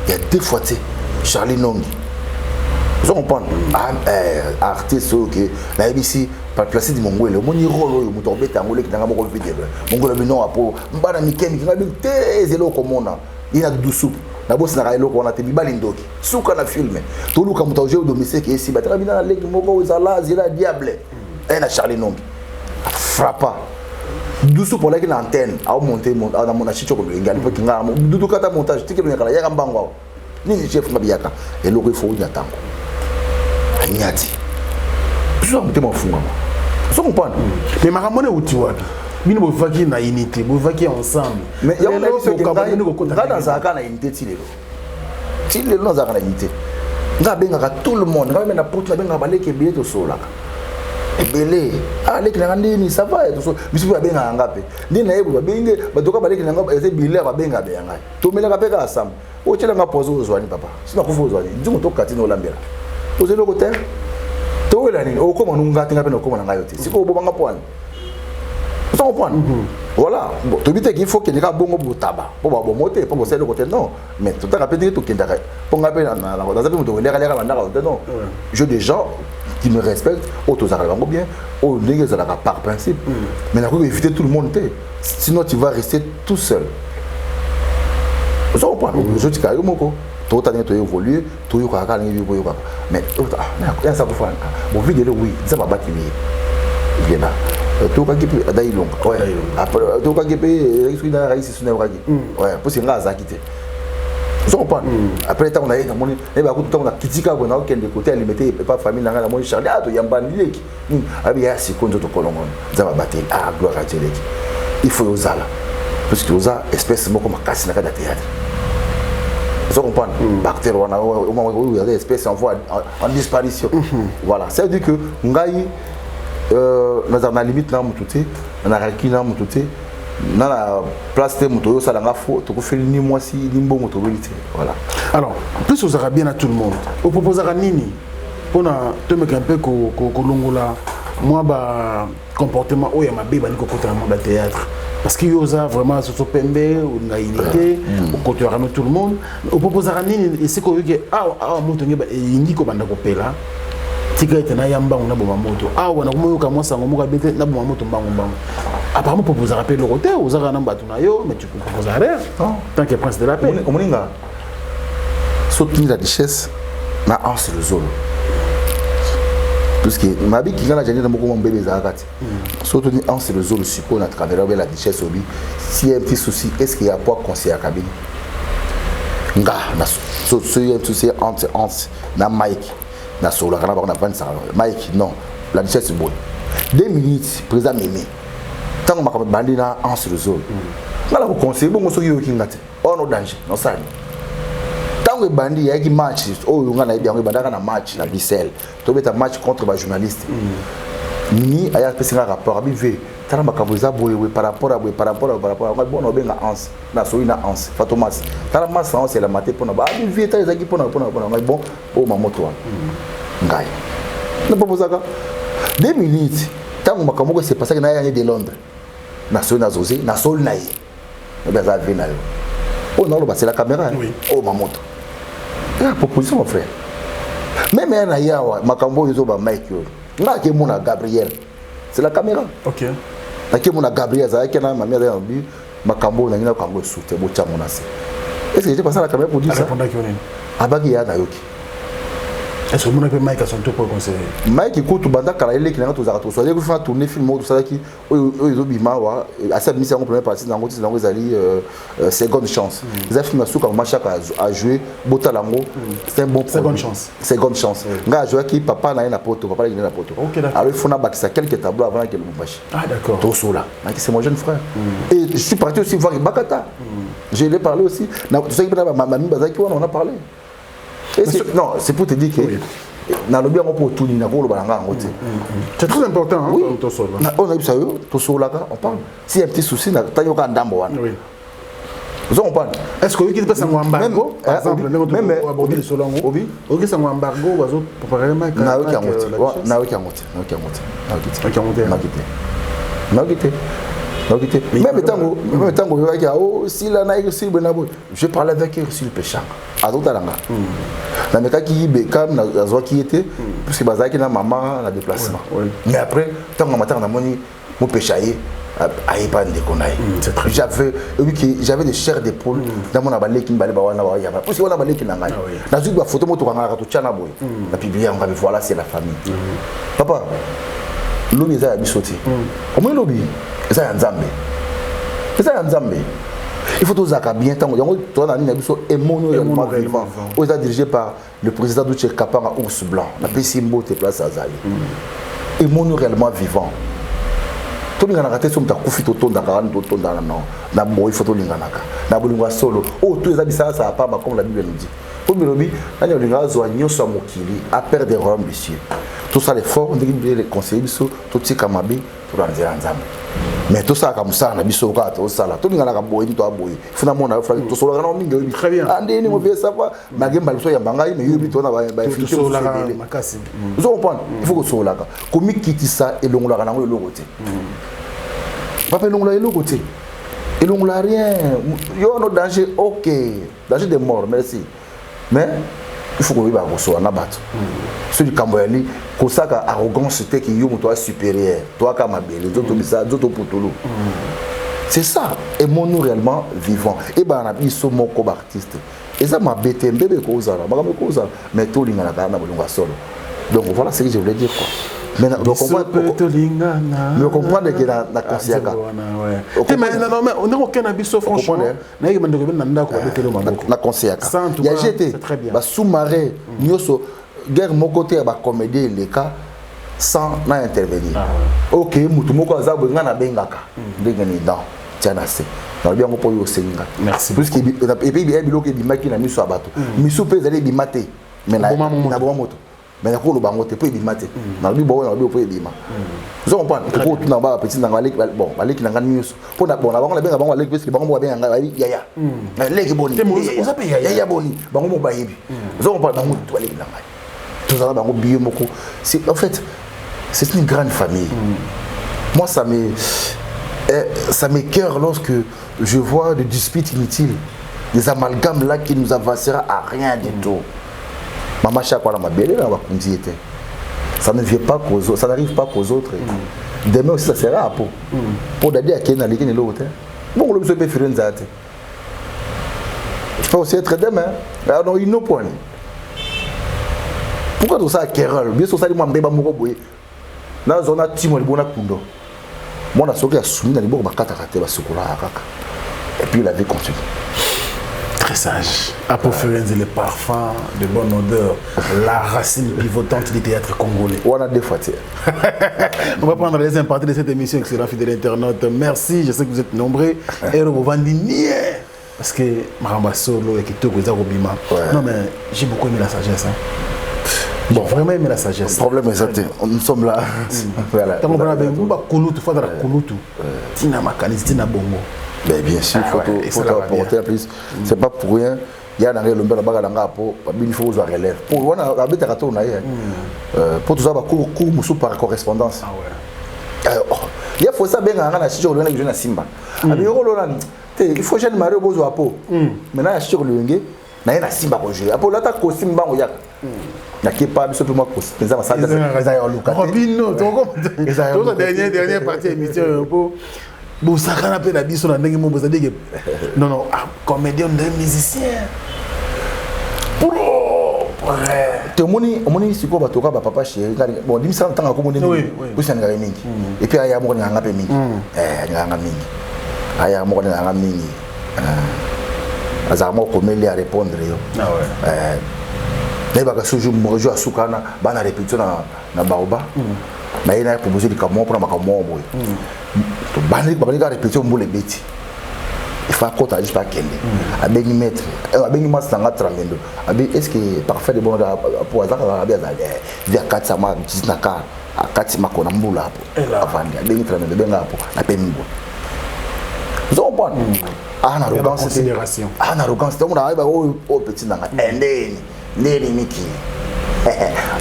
Il y a deux fois tu sais, Charlie Nongi. Ozo comprendre? Ah, artiste oyo ke nayebisi Placide Mongwele, omoni rôle oyo moto akobeta yango leki nanga moko vidéo. Mongwele bino apo bana mike mike ngai te ezela okomona ye na dusupu nabosanaka eloko wana te. Mibali ndoki suka na film, toluka moto ajoue domicile ke esiba tala bina na leki moko ezala zela diable e na Charlie Nongi frappa dusu polaki na antenne aomonte na chicho kolongi alipoki nga dudu kata montage tike lonyakala yaka mbango awa nini chef nga biyaka eloko ifo onya ntango anyati biso na motema ofungama, ozo comprendre? Mais makambo wana euti wapi? Bino bovivaki na unité, bovivaki ensemble. Mais yango na biso ngai nazalaka na unité ti lelo, ti lelo nazalaka na unité. Ngai abengaka tout le monde, ngai me na poto nabengaka baleki ebele, tosololaka ebele. Ah, leki nanga ndeni, ça va? Biso mpe babengaka nga mpe ndeni nayebi babenge batoka baleki nanga eza ebele, babengaka be ya ngai, tomelaka mpe kaka ensemble. Otyelanga poison ozwani papa, so nakufi ozwani nzungu tokati na olambela ozali eloko te. Towela nini? Okóma nunga te, nga mpe nakóma na ngai yo te. Sikoyo obomanga mpo wani, ozo comprendre? Voilà. Bon, toyebi te qu'il faut kende kaka bongo botaba mpo babomo te mpo bosala eloko te. Non, mais totaka mpe ndenge tokendaka mpo ngai mpe naza mpe moto koliakaliaka bandaka te. Non, j'ai des gens qui me respectent, oyo tozalaka bango bien, oyo ndenge ezalaka par principe. Mais nakoki éviter tout le monde te, sinon tu vas rester tout seul, ozo comprendre? Ozotika yo moko. Tokota ndenge toévolue, toyokaka kaka ndenge yo boyokaka. Mais yaza kufa bon videle, oui, Nzambe abateli ye, il est là. Tokaki mpe Ada Ilonga, tokaki mpe soki na Raisi so nayokaki mposi nga azalaki te, ozo comprendre? Après ntango naye namoni nayeba kutu ntango nakitika boye, naokende kote ya Limete epa famille na ngai, namoni Charlie, ah, toyambani leki nini, abi ya sikoyo nzoto kolongono, Nzambe abateli. Ah, gloire à Dieu. Leki, il faut ozala parce que oza espèce moko makasi na kati ya théâtre, ozo comprendre? Bactère wana oyo aza espèce en voie en disparition. Voilà, ça veut dire que ngai nazala na limite na motu te, nazalaki na motu te na place te. Moto oyo osalanga fo tokofeli ni mwasi ni mbongo tobeli te. Voilà. Alors plus ozalaka bien na tout le monde, oproposaka nini? Mpona tomeka mpe kolongola mwa ba comportement oyo ya mabe ebandi kokota na monde ya théâtre, parce que yo oza vraiment soso pembe, olinga unité, okotoyaka no tout le monde. Oproposaka nini esika oyoki awa awa moto nge elingi kobanda kopela? Tika ete naya mbangu, naboma moto awa, nakomoyoka mwa sango moko abe te, naboma moto mbangu mbangu. Apparemment proposaka mpe eloko te, ozaka na bato na yo, mais tu proposes rien tant que prince de la paix. Omoni nga, soki la Duchesse na Anse Luzolo, puisque mabiki nga na jani na moko mwa mbebe ezalaka te. Soki toni Anse Luzolo sikoyo na caméra obe la Duchesse obi, si y a un petit souci, est ce qu'il y a quoi conseiller kabini nga na so so y a un petit souci entre Anse na Mike, nasololaka na bango, navandisaka Mike, non, la Duchesse boye, 2 minutes président meme. Ntango makambo ebandi na Anse Luzolo, nga na koconseille bongo. Soki yoki nga te, oyo no danger nosala nini? Ntango ebandi, yayaki match oyo nga nayebi yango, ebandaka na match na Bruxelles, tobeta match contre bajournaliste. Mini aya apesi nga rapport, abi ve tala makambo eza boye boye par rapport à boye, par rapport à par rapport à bona. Obenga Anse, nasoli na Anse Fatomas, tala masa Anse elama te mpona abi vie tala ezalaki mpona ngai. Bon, oyo mamoto wana ngai naproposaka 2 minutes. Ntango makambo moko esepasaki na ye de Londres, nasoli na Zose, nasoli na ye, obi aza vie na yo oyo naoloba, c'est la caméra oyo mamoto ya proposition, mon frère. Même ya na ye awa, makambo oyo ezoba Mike oyo, nga akemona Gabriel, c'est la caméra. Nakemona Gabriel, azalaki na mami, azalaki na bi makambo oyo nangi nakango esu te, botyango na se. Est ce que j'étais passé à la caméra pour dire ça? Abaki ya nayoki. Est-ce que omonaki mpe Mike asonto po conseiller? Mike kutu banda kala eleki nanga, tozalaka tosalaki kufa tourner film moko tosalaki oyo ezobima awa, asi abimisi yango première partie nango, tisi yango ezali Seconde Chance. Eza film ya suka, mama Chaka a joué, botala yango, c'est un bon. Seconde Chance. Seconde Chance, ngai ajouaki papa na ye na poto, papa na ye na poto. Alors il faut nabakisa quelques tableaux avant nake Lubumbashi. Ah d'accord. Tosola Mike, c'est mon jeune frère. Et je suis parti aussi voir Bakata, je l'ai parlé aussi, tosaki mpe na bamami bazalaki wana, on a parlé. Et non, c'est pour te dire que nalobi yango mpo otuni, nakoloba na nga yango te. C'est très important. Oui, oyo nayebisa yo, tosololaka, on parle. Si y a un petit souci, ntangi yoka ndambo wana, ozo comprendre. Est ce que oyoki mpe sango embargo, par exemple, ndenge aborde lisolo yango? Obi. Oyoki sango embargo bazo préparer? Nayoki yango te, nayoki yango te, nayoki yango te. Nayoki yango te. Nayoki te, nayoki te, nayoki te. Même ntango oyokaki o sila na Ursule boye na boye, je parlais avec Ursule Peshanga, azotala nga, namekaki beka, nazwaki ye te puisque bazalaki na mama na déplacement. Mais après, ntango na matanga, namoni mopesha ye ayepa ndeko na ye. J'avais oyebi j'avais des chairs de poule, namona baleki mibale bawana bayamba, puisque wana baleki na ngai. Nazwi bafoto mo tokangalaka, totya na boye na publie yango, abi voilà, c'est la famille. Papa, lobi eza ya biso te. Omoni, lobi eza ya Nzambe, eza ya Nzambe. Il faut tozalaka bien. Ntango yango toza na nini na biso, Emoni oyo vivant, oyo eza dirigé par le président Duche Kapanga, ours blanc, napesi mbote place azali. Emoni réellement vivant, tolinganaka te. So moto akufi, totondaka wana, totondana non na boye. Faut tolinganaka na bolingo ya solo oyo to eza bisalasala pamba, comme la Bible nous dit. Po bilobi nani olinga azwa nyonso ya mokili, aperdre royaume du ciel? Tosala effort ndenge Bible conseille biso, totika mabe, tolanda nzela ya Nzambe. Mais tosalaka mosala na biso kaka, tosala, tolinganaka boye nini, toya boye. Faut namona yo, Frank, tosololaka nango mingi, oyebi ndeni mo vie, ça va malgré mbala biso oyamba ngai, mais yoyebi tona bainfinité. Ozo comprendre, il faut kosololaka, komikitisa elongolaka nango eloko te. Papa, elongola eloko te, elongola rien. Yo no danger, ok, danger de mort, merci. Mais il faut koyeba kosola na bato. So likambo yali kosaka arrogance te, ki yo moto aza supérieur, toaka mabele, nzoto bisa, nzoto putulu. C'est ça, aimons-nous réellement vivant. Ebana na biso moko baartiste, eza mabe te, mbebe ekozala, makambo ekozala, mais tolinganaka na bolingo ya solo. Donc voilà ce que je voulais dire, quoi. Mais mais comprendre que na conseillaka. Ndenge okende na biso, franchement, nayeki bandeko ebele na ndako babeteli maboko. Na conseillaka ya jete basous-marin nyonso, guerre moko te ya bacomédie eleka sans na intervenir. Ok, motu moko aza boye, ngai nabengaka ndenge ni dan tia na se, nalobi yango mpo oyo osengi ngai, puisque et puis biloko ebimaki na miso ya bato, miso mpe ezali ebima te, mais naboma moto, mais nakoloba yango te mpo ebima te. Nalobi bongo, nalobi mpo ebima. Ozo comprendre, okotuna ba petit na ngai, bon, baleki na ngai nyonso mpo na bon na bango, nabenga bango baleki parce que bango moko babenga ngai, bayebi yaya leki boni, yaya boni, bango moko bayebi. Ozo comprendre, bango tu baleki na ngai. Tozala bango biyo moko. C'est en fait c'est une grande famille. Mm. Moi ça me eh, ça m'écœure lorsque je vois des disputes inutiles, des amalgames là qui nous avancera à rien du mm. tout. Mama Chako na mabele na bakonzi ete. Ça ne vient pas qu'aux autres, ça n'arrive pas qu'aux autres. Mm. Demain aussi ça sera à peau. Mm. Pour dadi akei na leki na eloko te. Bongo lobi so pe firenza te. Tu peux aussi être demain. Alors non, ino point. Pourquoi tout ça querelle? Bien sûr ça moi mbeba moko boye. Na zona timo libona kundo. Mwana soki asumi na liboko bakataka te basukolaka kaka. Et puis la vie continue. Très sage. Apo Firenze, le parfum de bonne odeur, la racine pivotante du théâtre congolais. On a deux fois. On va prendre la deuxième partie de cette émission, excellent fidèle internaute. Merci, je sais que vous êtes nombreux. Et parce que Maramba Solo et Kitoko, Bima. Non, mais j'ai beaucoup aimé la sagesse. Hein. Bon, vraiment aimé la sagesse. Problème exact. Nous sommes là. Voilà. Tango bana bengu ba kulutu fadara kulutu. Tina makanisi tina bongo. Mais bien sûr, faut ah faut apporter plus. C'est pas pour rien. Ya na ngai elombe alobaka na ngai po babini faut ozwa relève po wana abetaka to na ye po toza ba cours cours mosusu par correspondance. Ah ouais. Oh, ya faut ça benga nga na chicho olonga na simba. Abi olona te il faut jeune mario bozwa po. Maintenant ya chicho olonge na ye na simba ko jouer. Apo lata costume bango yaka. Nakepa biso mpe mwa mpenza basala eza ya luka te. Bino toza dernière dernière partie ya émission po bosakana mpe na biso na ndenge moko c'est-à-dire que non non ah, comédien nde musicien propre te omoni omoni sikoyo bato kaka bapapa chéri bon limbisaka ntango akomo ndenge pusi alingaka mingi et puis aya moko alingaka nga mpe mingi alingaka nga mingi aya moko alingaka nga mingi azalaka moko komeli a répondre yo nayebaka so jour moko jour asuka wana bana répétition na baoba naye naye propose likambo moko mpona makambo moko boye tobandi babandi kaka répétition mbula ebeti il faut akota juste akende abengi maître abengi mwasi na nga tramendo abi est ce que parfait de bon po aza kaka abi azali vi akatisa mwa na car akati makolo na mbula apo avandi abengi tramendo abenga apo napemi boye ozo comprendre ah na arrogance considération ah na arrogance donc na ayeba oyo oyo petit na nga ndeni ndeni miki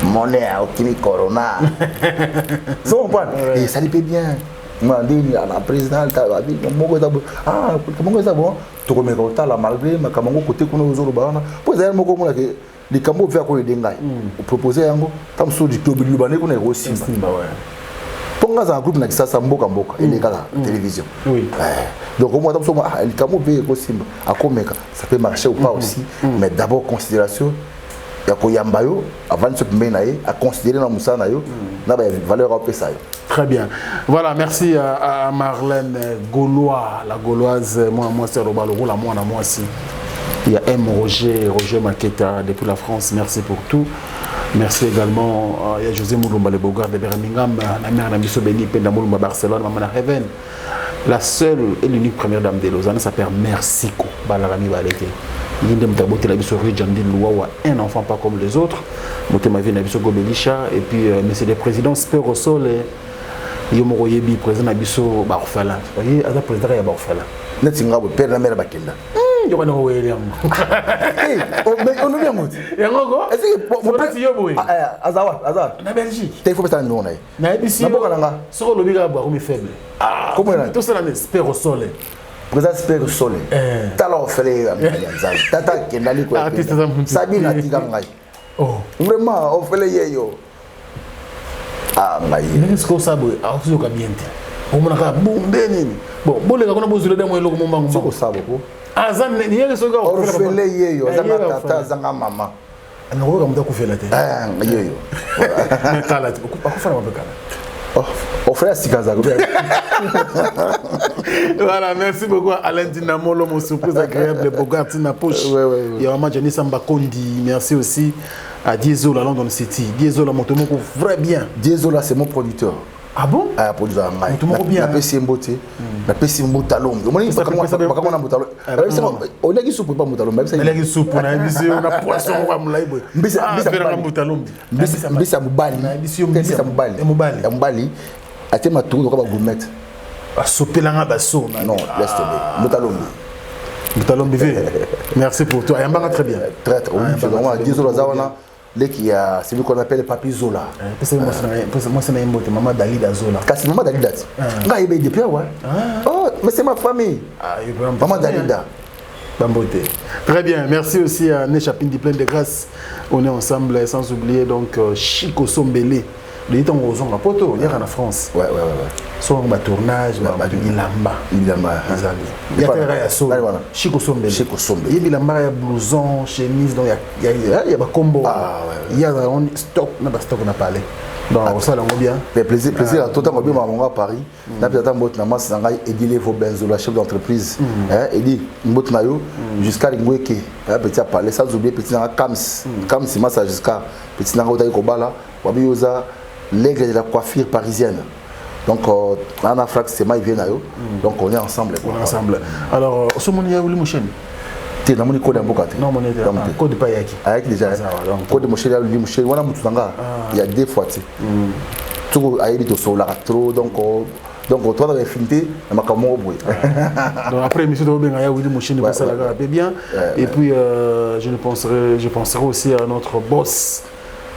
mone okimi corona ozo comprendre esali mpe bien nga ndeni na président abi moko eza ah moko eza bon tokomeka kotala malgré makambo yango kote kuna ozoloba wana mpo ezali moko omonake likambo oyo akoyede ngai opropose yango ta mosusu liloba nde kuna ekosimba mpo ngai azala groupe na kisasa mboka mboka elekaka télévision donc omona ta mosusu likambo mpe ekosimba akomeka ça peut marcher ou pas aussi mais d'abord considération ya koyamba yo avandi so pembeni na ye aconsidéré na mosala na yo na bavaleur aopesa yo. Très bien. Voilà, merci à Marlène Gaulois, la Gauloise, moi, moi, c'est Robert Leroux, la moi, moi aussi. Il y a M. Roger, Roger Maketa depuis la France, merci pour tout. Merci également, il y a José Moulumba, le Bogard de Birmingham, la mère Nabiso Béni, Penda Moulumba, Barcelone, Maman Heaven. La seule et l'unique première dame de Lausanne s'appelle Merci Balarami Balete. Yinde Mtabote, la biso Rujandi Luwawa, un enfant pas comme les autres. Motema vie na biso Gobelisha et puis monsieur le président Spero Sole yo moko yebi président na biso ba orphelin. Voyez, aza président ya ba orphelin. Neti nga bo père na mère bakenda. Yo bana ko wele yango. Eh, mais on oublie yango. Yango ko? Est-ce que mon père yo boye? Aza wa, aza. Na Belgique. Te il faut pesa numéro na ye. Na yebisi. Na boka na nga. Soko lobi ka ba komi faible. Ah, comment na? Tout ça na Spero Sole. Président Spero Sole. Tala ofele ya Nzambe. Tata kendali ko. Sabine atika ngai. Oh. Vraiment ofele yeyo. Ah ngai. Ndenge sikoyo osala boye akozoyoka bien te. Omonaka bunde nini. Bon, boleka kuna bozwela demo eloko mombango. Soko osala boko. Aza niyeke soki orfele yeyo azanga tata azanga mama. Nakoyoka moto akufela te. Yeyo. Mais kala akufana mabe kala. Oh, ofele ya sika azalaka. Voilà, merci beaucoup à Alain Dinamolo, mon surprise agréable, Bogart Tina Poche. Ouais, ouais, ouais. Il y a maman Janice Mbakondi, merci aussi à Diesel à London City. Diesel à Montomoko, vrai bien. Diesel là, c'est mon producteur. Ah bon? Ah, producteur ngai. Montomoko bien. Na pesi mbote. Na pesi mbotalombe. Omoni makambo na mbotalombe. Oliaki supu pa mbotalombe. Oliaki supu na bisi na poisson kwa mulai boye. Mbisa mbisa mbotalombe. Mbisa mbisa mobali. Mbisa mobali. Ya mobali. Ya mobali. Atie matungulu lokola ba gourmet. Asopelanga baso. Non, laisse tomber. Mbotalombe. Mbotalombe vieux. Merci pour toi. Ayambanga très bien. Très très. Oui, vraiment Diesel aza wana. Leki ya celui qu'on appelle Papi Zola. Pesa mwasi na ye mbote, mama Dalida Zola. Kasi mama Dalida ti. Ngai yebi depuis awa. Oh, mais c'est ma famille. Maman Dalida. Bambote. Très bien, merci aussi à Nesha Pindi, pleine de grâce. On est ensemble, sans oublier donc Chico Sombele. Le temps où on a poto, il y a en France. Ouais. Soit on a tournage, bilamba. Bilamba. Il y a ya so. Chico Sombele. Chico Sombele. Il y a bilamba, il y a blouson, chemise, donc il y a ba combo. Ah ouais. Il y a un stock, na ba stock on a parlé. Donc ça l'on bien. Mais plaisir, plaisir à tout temps bien maman à Paris. Na peut-être mbote na mas na ngai Eddy Levo Benzola, chef d'entreprise. Hein, Eddy mbote na yo jusqu'à Lingweke. Hein, petit à parler sans oublier petit na Kams. Kams massa jusqu'à petit na ngai kobala, wabi yoza l'aigle de la coiffure parisienne. Donc Anna Frax c'est ma vient na yo. Donc on est ensemble. On est ensemble. Alors ce moni ya Willy Moucheni. Te na moni code ya mboka te. Non moni te. Code pa yaki. Ayaki déjà. Code Moucheni ya Willy Moucheni wana mutu nanga. Il y a deux fois te. Tout ayebi to sola trop donc donc toi dans l'infinité na makambo boye. Donc après émission de benga ya Willy Moucheni pour ça la bien. Et puis je penserai aussi à notre boss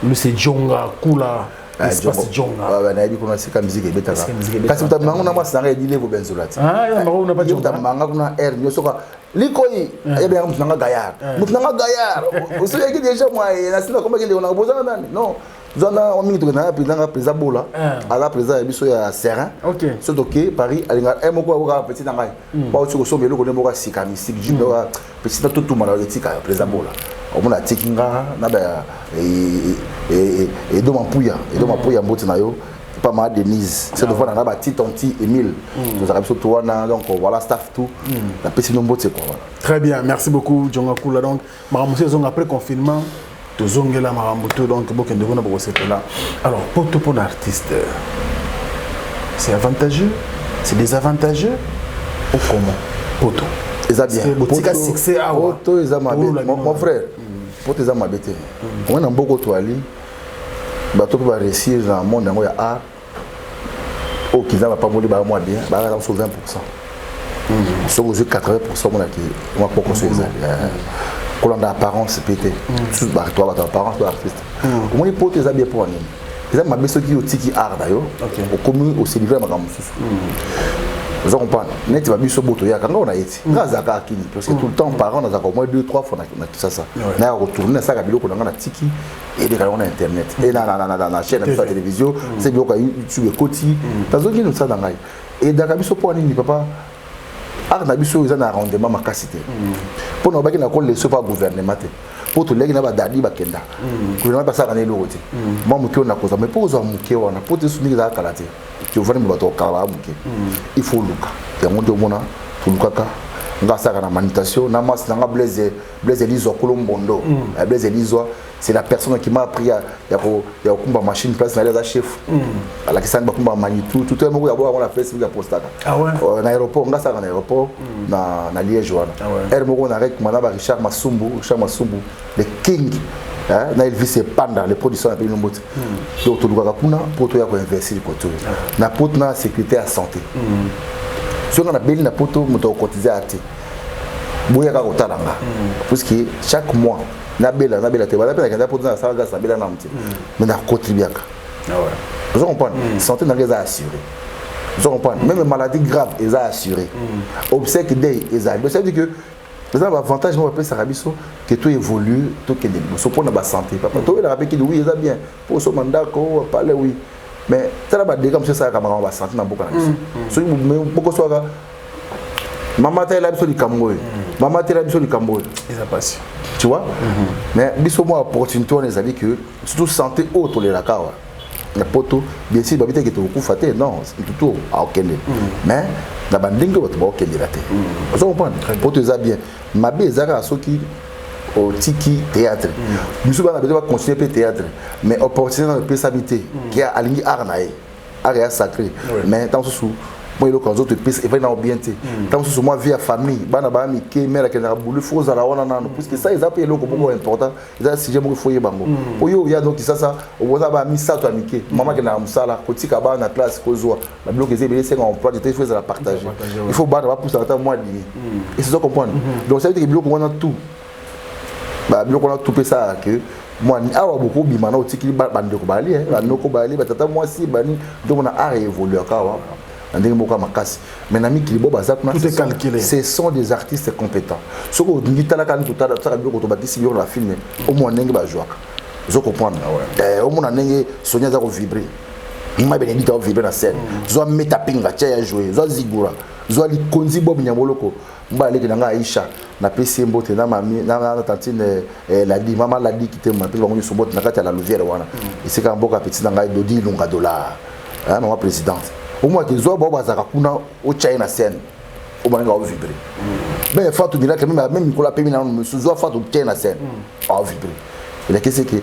Monsieur Djonga Kula. Espace Djonga. Ouais, nayebi kuna sika musique ebetaka. Kasi mutu manga na mwasi nanga Eddy Levo Benzola ti. Ah, ya manga una pa Djonga. Mutu manga kuna air nyoso ka likoyi ayebe mutu nanga gaillard. Mutu nanga gaillard. Osoyaki déjà moi na sina koma kende na bozana nani? Non. Zana o mingi tokenda président nga président Bola. Ala président ya biso ya Serin. OK. So toke Paris alinga un moko akoka petit na ngai. Pa otiko sombe eloko nde moko sika mystique jibe wa petit na totuma na etika ya président Bola. Omona atiki nga na ba Edo Mampuya, Edo Mampuya mbote na yo pas ma Denise. C'est devant na ba petit tonti Emile. Nous avons surtout wana donc voilà staff tout. La pesi no mbote quoi voilà. Très bien, merci beaucoup Djonga Kula. Donc makambo zonga après confinement tozongela makambo tout donc bokende kuna bokosepela. Alors poto pour l'artiste, c'est avantageux, c'est désavantageux ou comment? Poto. Eza bien. Botika succès awa. Poto eza mabe. Mon frère, poto eza mabe te. On a mboko toali. Bato ba réussir dans le monde yango ya art. Oyo kiza ba pamboli ba moi bien, ba za 20%. Soki ozwi 80% monaki mwa kokoso ezali. Kolanda apparence pe te. Tout ba toi ba apparence ba artiste. Omoni poto eza bien pour nini? Eza mabe soki otiki art na yo, okomi oselivre makambo mosusu. Oza comprendre? Neti ba biso boto yaka nga ona yeti. Nga azalaka akini parce que tout le temps parent nazalaka au moins 2 3 fois na Kinshasa. Na ya retourner na saka biloko na nga na tiki et de na internet. Et na na na na chaîne na télévision, c'est biloko ya YouTube ekoti. Nazoki no sala ngai. Et daka biso po nini papa? Art na biso eza na rendement makasi te. Po na baki na ko laisser pas gouvernement te. Po to leki na ba dadi ba kenda. Gouvernement basaka na eloko te. Moi moke na koza mais po kozwa moke wana po te suniki za kala te. Tu vois ni bato kala ba moke. Il faut luka. Yango nde omona tolukaka nga saka na manutention na mas na nga Blaise Blaise Elizwa Kolombondo. Blaise Elizwa c'est la personne qui m'a appris à ya ko ya kumba machine place na za chef. Alakisa ba kumba manitou tout tout moko ya bo la Facebook ya postaka. Ah ouais. Na aéroport nga saka na aéroport na Liège wana. Ah ouais. Er moko na rek mana ba Richard Masumbu, Richard Masumbu le king. Hein, na Elvis Panda le producteur na pays mbote. Donc tolukaka kuna poto ya ko investir koto. Na poto na sécurité ya santé. Soki na beli na poto moto cotiser ate. Boya ka kotala nga. Puisque chaque mois na bela na bela te bala pena kenda poto na sala gas na bela na mti. Mais na contribuaka. Ah ouais. Vous comprenez? Santé na eza assurée. Vous comprenez? Même maladie grave eza assurée. Obsèque day eza. Donc ça veut dire que les avantages moi appelle ça rabiso que tout évolue tout que des so pour la santé papa tout il a rappelé que oui eza bien pour so mandat ko parler oui mais ça ba dégâts monsieur ça ka ba santé na mboka na biso. So beaucoup soka mama tela biso likambo oyo. Mama tela biso likambo oyo. Eza pasi. Tu vois? Mais biso moi opportunité on ezali que surtout santé autre les lakawa. Na poto bien sûr babita ke tokufa te non tout a okende. Mais na bandenge bato ba okende la te. Ozo comprendre? Poto eza bien. Mabe ezaka soki otiki théâtre. Biso bana beto ba continuer pe théâtre mais opportunité na pesa bité qui a alingi art na ye. Art ya sacré. Mais tant sous moi eloko nzoto epesa evandi na bien te. Tant sous moi vie ya famille bana ba mike mère akendaka boulot faut ozala wana nano puisque ça eza pe eloko moko important eza sujet moko faut yeba ngo. Oyo ya donc ça ça oboza ba misato ya mike mama akendaka mosala kotika bana na classe kozwa ba biloko eza ebele esenga emploi de temps, il faut ezala partager. Il faut bana bapusa ata mwa dimi. Et c'est ça comprendre. Donc ça veut dire que biloko wana tout ba biloko wana tout pe ça que Mwa awa bokobima na otikili bandeko bali, eh, banoko bali, batata mwasi bani, donc na art évoluaka awa na ndenge moko ya makasi. Mais na mikili bo baza kuna, Tout est calculé. ce sont des artistes compétents. Soki olingi talaka nini, totala biloko, tobakisi biloko na film, omona ndenge bazwaka, ozo comprendre. Eh, omona ndenge Sonia aza kovibre, ma Benedicte aovibre na scène, zwa Meta Pinga tia ya jouer, zwa Zigura, zwa Likonzi Bob Nyamoloko, mba aleki na ngai Aisha, napesi ye mbote na mami na tantine eh, Ladi, mama Ladi Kitema, napesi bango nyonso mbote na kati ya la Louvière wana, esika mboka petit na ngai Dodi Ilunga Dollar, hein, mama présidente. Omwaki zwa bao bazalaka kuna, otya ye na scène, obananga aovibre. Ben Fatou Miracle, même mikolo apemi nano mosusu, zwa Fatou tya ye na scène, aovibre. Elakisi ke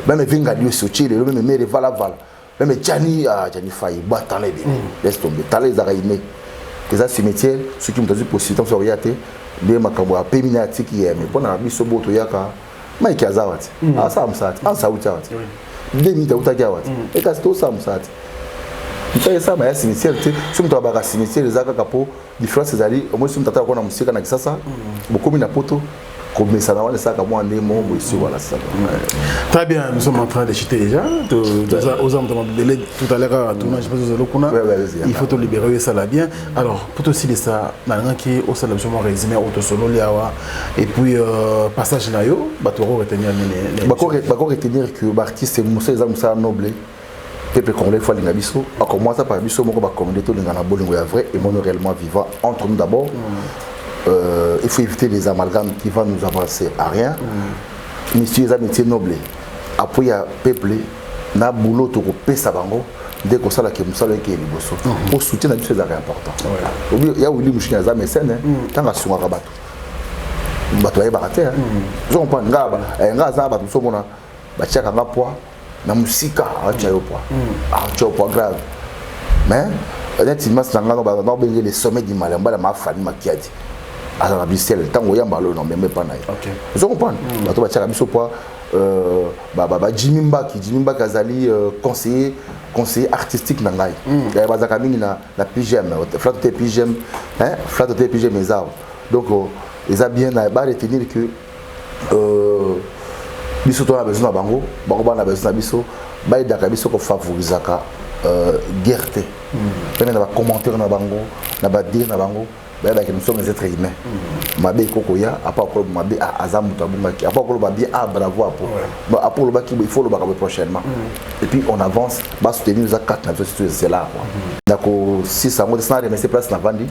même Evenga Diosi otie lelo, même Mere Vala Vala, même Jani, ah, Jani Fai batala ebele, laisse tomber. Tala ezalaka ime, eza cimetière. Soki moto azwi possibilité mosusu akoya te, nde makambo apemi na atiki ye. Me mpo na biso bo toyaka, Mike aza awa te, asala mosala te, ansa auti awa te, 2 minutes autaki awa te, ekasi tosala mosala te, mosala esalama ya cimetière te. Soki moto abaka cimetière, eza kaka mpo différence ezali. Omoi soki moto ataka kona mosika na Kisasa, bokomi na Poto, komesana wana esalaka mwa nde mo boye si wana sala. Très bien, nous sommes en train de chuter déjà. Aux hommes tout à l'heure, tournage, je pense que kuna. Ouais, Il faut te libérer, ça là bien. Alors, pour aussi ça, nalingaki osala biso mwa résumé oyo tosololi awa, et puis passage na yo, bato bako retenir nini? Bako retenir que baartiste, mosala eza mosala noble. Peuple congolais faut alinga biso, akomwasa par biso moko bacomédie, tolinga na bolingo ya vrai et mono réellement vivant entre nous d'abord. Il faut éviter les amalgames qui vont nous avancer à rien. Métier eza métier noble, appui ya peuple na boulot tokopesa bango nde kosalaka mosala eke liboso. Po soutien na biso ezalaka important. Obi ya Willi Mushini aza mécène, ntango asungaka bato, bato bayebaka te. Ozo comprendre nga, nga aza na bato mosu, omona batiaka nga poids na mosika, atia yo poids, atia yo poids grave. Mais neti masi na nga naobenge le sommet du malin, mbala mafani Makiadi aza na Bruxelles, ntango oyamba alo na meme epa na ye. Ozo comprendre, bato batiaka biso poids, ba Jimmy Mbaki. Jimmy Mbaki azali conseiller artistique na ngai. Bazalaka mingi na PGM Flat te, PGM, hein, Flat te, PGM eza awa. Donc eza bien na ba retenir que biso to na besoin na bango, bango bana besoin na biso, bayedaka biso kofavorisaka guerre te. Pene na bacommentaire na bango, na badire na bango, bayebaki nous sommes des êtres humains. Mabe ekokoya apa okoloba mabe, ah, aza moto abungaki, apa okoloba bien, ah bravo, apo. Bon, apo olobaki, il faut olobaka boye prochainement, et puis on avance. Basoutenir eza kati na biso, surtout c'est là quoi. Nakosisa yango te sans remercier place navandi.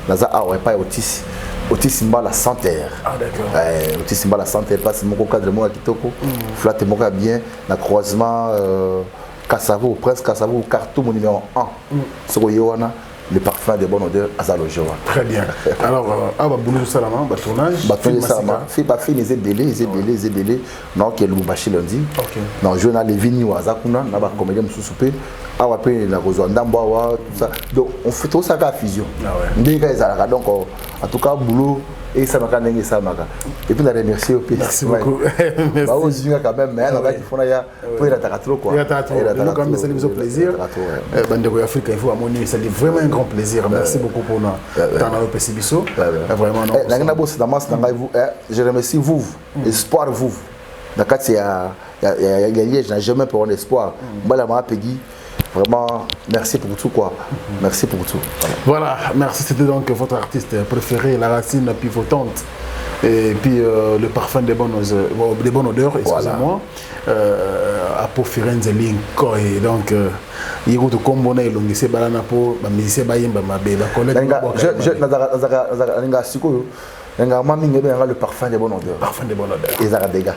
Naza awa epai Otis, Otis Mbala Center. Ah, d'accord. Eh, Otis Mbala Center, place moko, cadre moko ya kitoko, flat moko ya bien na croisement Kasavo, Prince Kasavo, Khartoum numéro 1. Soki oye wana, le parfum de bonne odeur aza loge wana. Très bien. Alors, awa babulu ezosalama, batournage? Batournage esalama, bafilm eza ebele, eza ebele, eza ebele. Naoke Lubumbashi lundi, na joue na Levini aza kuna na bacomédien mosusu mpe awa mpe nakozwa ndambo awa, tout ça. Donc on fait tosalaka fusion ndenge kaka ezalaka. Donc en tout cas boulot esalamaka ndenge esalamaka. Et puis na remercier yo mpe. Merci beaucoup. Baozinga quand même, mais nakaki fona ya po erataka trop quoi. Erataka trop. Lelo quand même esali biso plaisir. Bandeko ya Afrique, il faut amoni, esali vraiment un grand plaisir. Merci beaucoup mpona ntango na yo opesi biso vraiment. Nangi nabosana masi na ngai, je remercie vous, Espoir vous na kati ya Liège na jamais pour un espoir mbala maa Peggy. Vraiment, merci pour tout quoi. Merci pour tout. Voilà, merci. C'était donc votre artiste préféré, la racine pivotante et puis le parfum des bonnes odeurs, excusez-moi. Apo Firenze Linkoy. Donc, ye kutu kombo na elongisi ebalana mpo bamusicien bayemba mabe, bacollègue. Nalinga sikoyo, nalingaka mwa mingi ebengaka le parfum de bonne odeur. Parfum de bonne odeur. Ezalaka dégâts,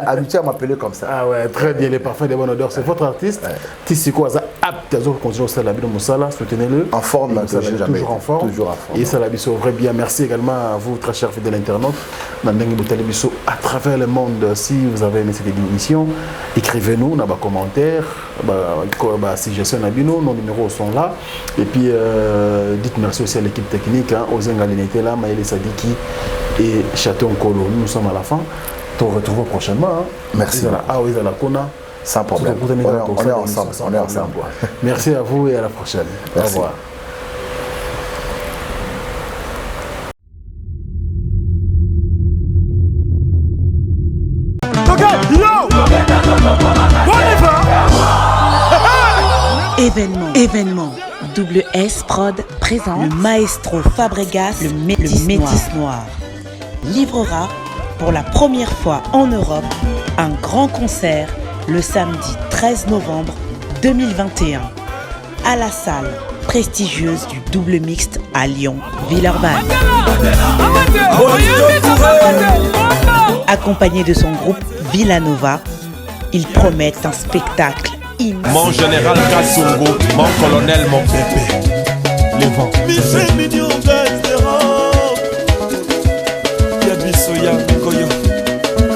habitué à m'appeler comme ça. Ah ouais, très bien, le parfum de bonne odeur, c'est votre artiste. Tisiko aza apte, azo continuer osala bino mosala, soutenez-le. En forme. Toujours en forme. Toujours en forme. Et ça la biso vrai bien. Merci également à vous, très chers fidèles internautes, na ndenge botali biso à travers le monde. Si vous avez aimé cette émission, écrivez-nous dans vos commentaires, ba suggestion na bino, nos numéros sont là. Et puis dites merci aussi à l'équipe technique, hein, Ozenga Lenete là, Maël Sadiki et Château Nkolo. Nous sommes à la fin. Te retrouve prochainement. Hein. Merci. Ah oui, la Kona. Sans problème. On est ensemble. On est ensemble. Merci à vous et à la prochaine. Merci. Au revoir. Événement, événement. Double S Prod présente le maestro Fabregas, le métis, le métis noir. Livrera pour la première fois en Europe un grand concert le samedi 13 novembre 2021 à la salle prestigieuse du double mixte à Lyon, Villeurbanne. Accompagné de son groupe Villanova, il promet un spectacle immense. Mon général Kassongo, mon colonel, mon bébé. Les vents. Ya biso ya koyo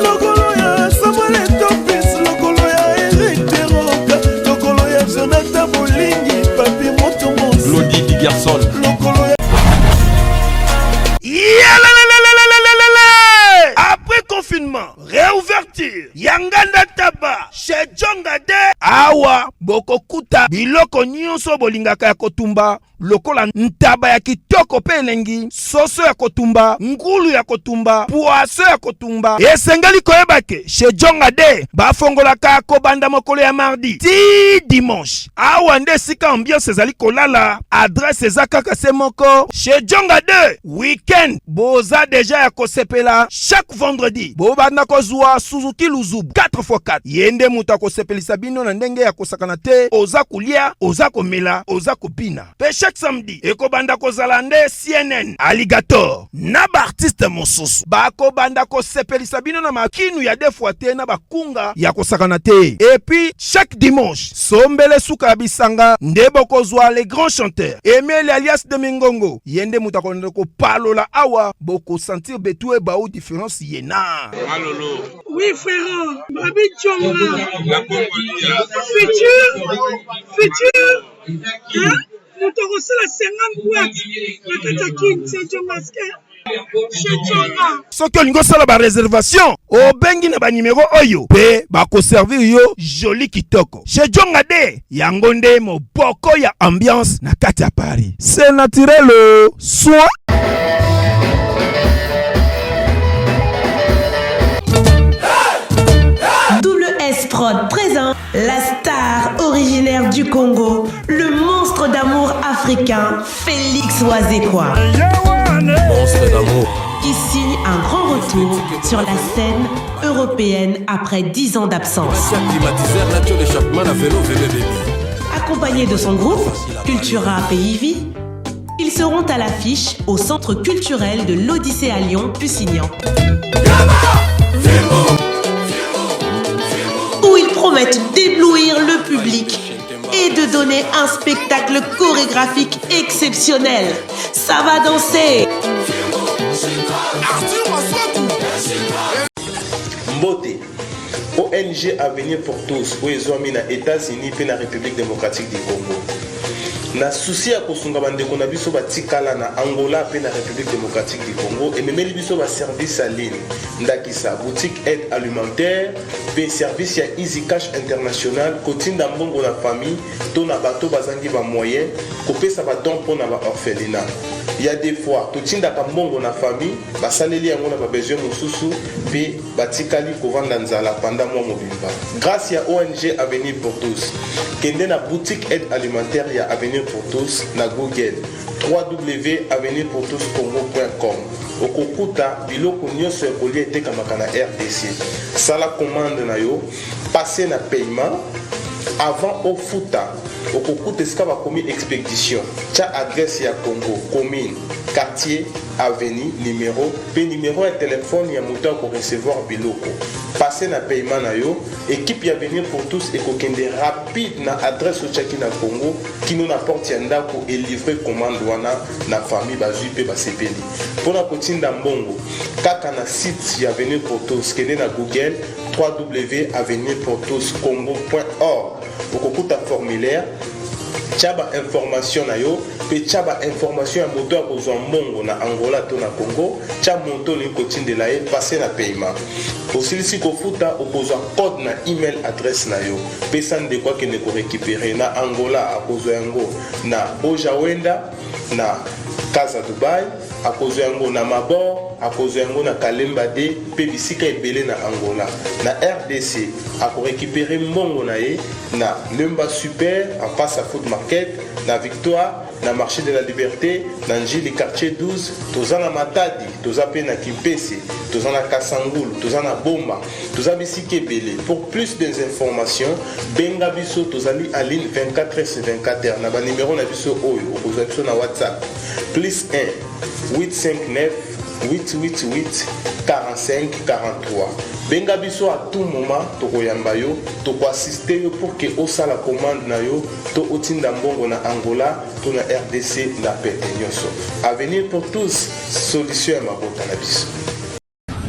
lokolo ya samuel etopis lokolo ya erik teroka lokolo ya jonathan bolingi papi moto Glody Digerson lokolo ya Yalalalalalalalala! Après confinement, réouverture ya nganda taba chez Djonga de awa bokokuta biloko nyonso bolingaka ya kotumba lokola ntaba ya kitoko mpe elengi, soso ya kotumba, ngulu ya kotumba, poisson ya kotumba. Esengeli koyeba ke chez Djonga de bafongolaka kobanda mokolo ya mardi ti dimanche. Awa nde esika ambiance ezali kolala, adresse eza kaka se moko chez Djonga 2. Weekend boza deja ya kosepela chaque vendredi bobanda kozwa Suzuki Luzubu 4x4. Ye nde moto akosepelisa bino na ndenge ya kosakana te, oza kolia, oza komela, oza kobina. Pe chaque samedi ekobanda kozala nde CNN, Alligator na ba artistes mosusu bakobanda kosepelisa bino na makinu ya deux fois te na bakunga ya kosakana te. Et puis chaque dimanche sombele suka ya bisanga nde bokozwa les grands chanteurs Emile alias de Mingongo, ye nde moto akolanda kopalola awa, bokosentir betu ebau différence ye na Malolo. Oui frère, Babi Djonga. La Congolia. Futur, futur. Hein? Moto akosala 50 boîte na kati ya kin c'est Djongaske. Chez Djonga. Soki olingi osala ba reservation, obengi na ba numero oyo mpe bakoservir yo joli kitoko. Chez Djonga de yango nde moboko ya ambiance na kati ya Paris. C'est naturel soin. Double S Prod présent la star originaire du Congo, le monstre d'amour africain, Félix Wazekwa. Monstre d'amour. Qui signe un grand retour sur la scène européenne après 10 ans d'absence. Accompagné de son groupe, Cultura Pays ils seront à l'affiche au centre culturel de l'Odyssée à Lyon, Pusignan. Où ils promettent d'éblouir le public et de donner un spectacle chorégraphique exceptionnel. Ça va danser! Mbote ONG Avenir pour tous oyo ezwami na Etats-Unis mpe na République démocratique du Congo na susi ya kosunga bandeko na biso batikala na Angola mpe na République démocratique du Congo ememeli biso baservice ya ligne ndakisa boutique aide alimentaire mpe service ya Easy Cash International kotinda mbongo na famille to na bato bazangi bamoyen kopesa badon mpo na baorphelinat ya des fois totindaka mbongo na famille basaleli yango na babesoin mosusu mpe batikali kovanda nzala pendant mwa mobimba. Grace ya ONG Avenir pour tous, kende na boutique aide alimentaire ya Avenir pour tous na Google www.avenirpourtouscongo.com okokuta biloko nyonso ya kolia etekamaka na RDC. Sala commande na yo, passe na paiement avant ofuta okokuta esika bakomi expedition, tya adresse ya Congo, commune, quartier, avenue, numero pe numero ya telephone ya moto ako recevoir biloko. Passe na paiement na yo, equipe ya Avenir pour tous ekokende rapide na adresse otiaki na Congo kino na porte ya ndako e livrer commande wana na famille bazui pe basepeli. Pona kotinda mbongo kaka na site ya Avenir pour tous, kende na Google www.avenirpourtouscongo.org okokuta formulaire, tia ba information na yo mpe tia ba information ya moto akozwa mbongo na Angola to na Congo, tia moto olingi kotindela ye, passe na paiement. Osilisi kofuta, okozwa code na email adresse na yo, pesa ndeko akende ko recuperer na Angola, akozwa yango na Bojawenda na Casa Dubai, akozwa yango na Mabor, akozwa yango na Kalemba de mpe bisika ebele na Angola. Na RDC, akorécupérer mbongo na ye na Lemba Super en face à Food Market, na Victoire, na Marché de la Liberté, na Njili quartier 12, toza na Matadi, toza mpe na Kimpese, toza na Kasangulu, toza na Boma, toza bisika ebele. Pour plus d'informations, benga biso, tozali en ligne 24 h 24 h na banimero na biso oyo okozwa biso na WhatsApp: plus 1 859 888 45 43. Benga biso à tout moment, tokoyamba yo, tokoassister yo pour ke osala commande na yo to otinda mbongo na Angola to na RDC na pete nyonso. Avenir pour tous, solution ya mabota na biso.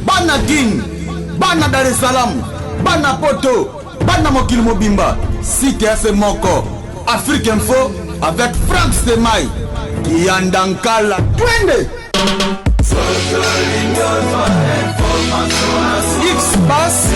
Bana Kin, bana Dar es Salaam, bana Poto, bana mokili mobimba, site ya se moko, Afrique Info avec Frank Semai Kiyanda Nkala, twende X-Pass.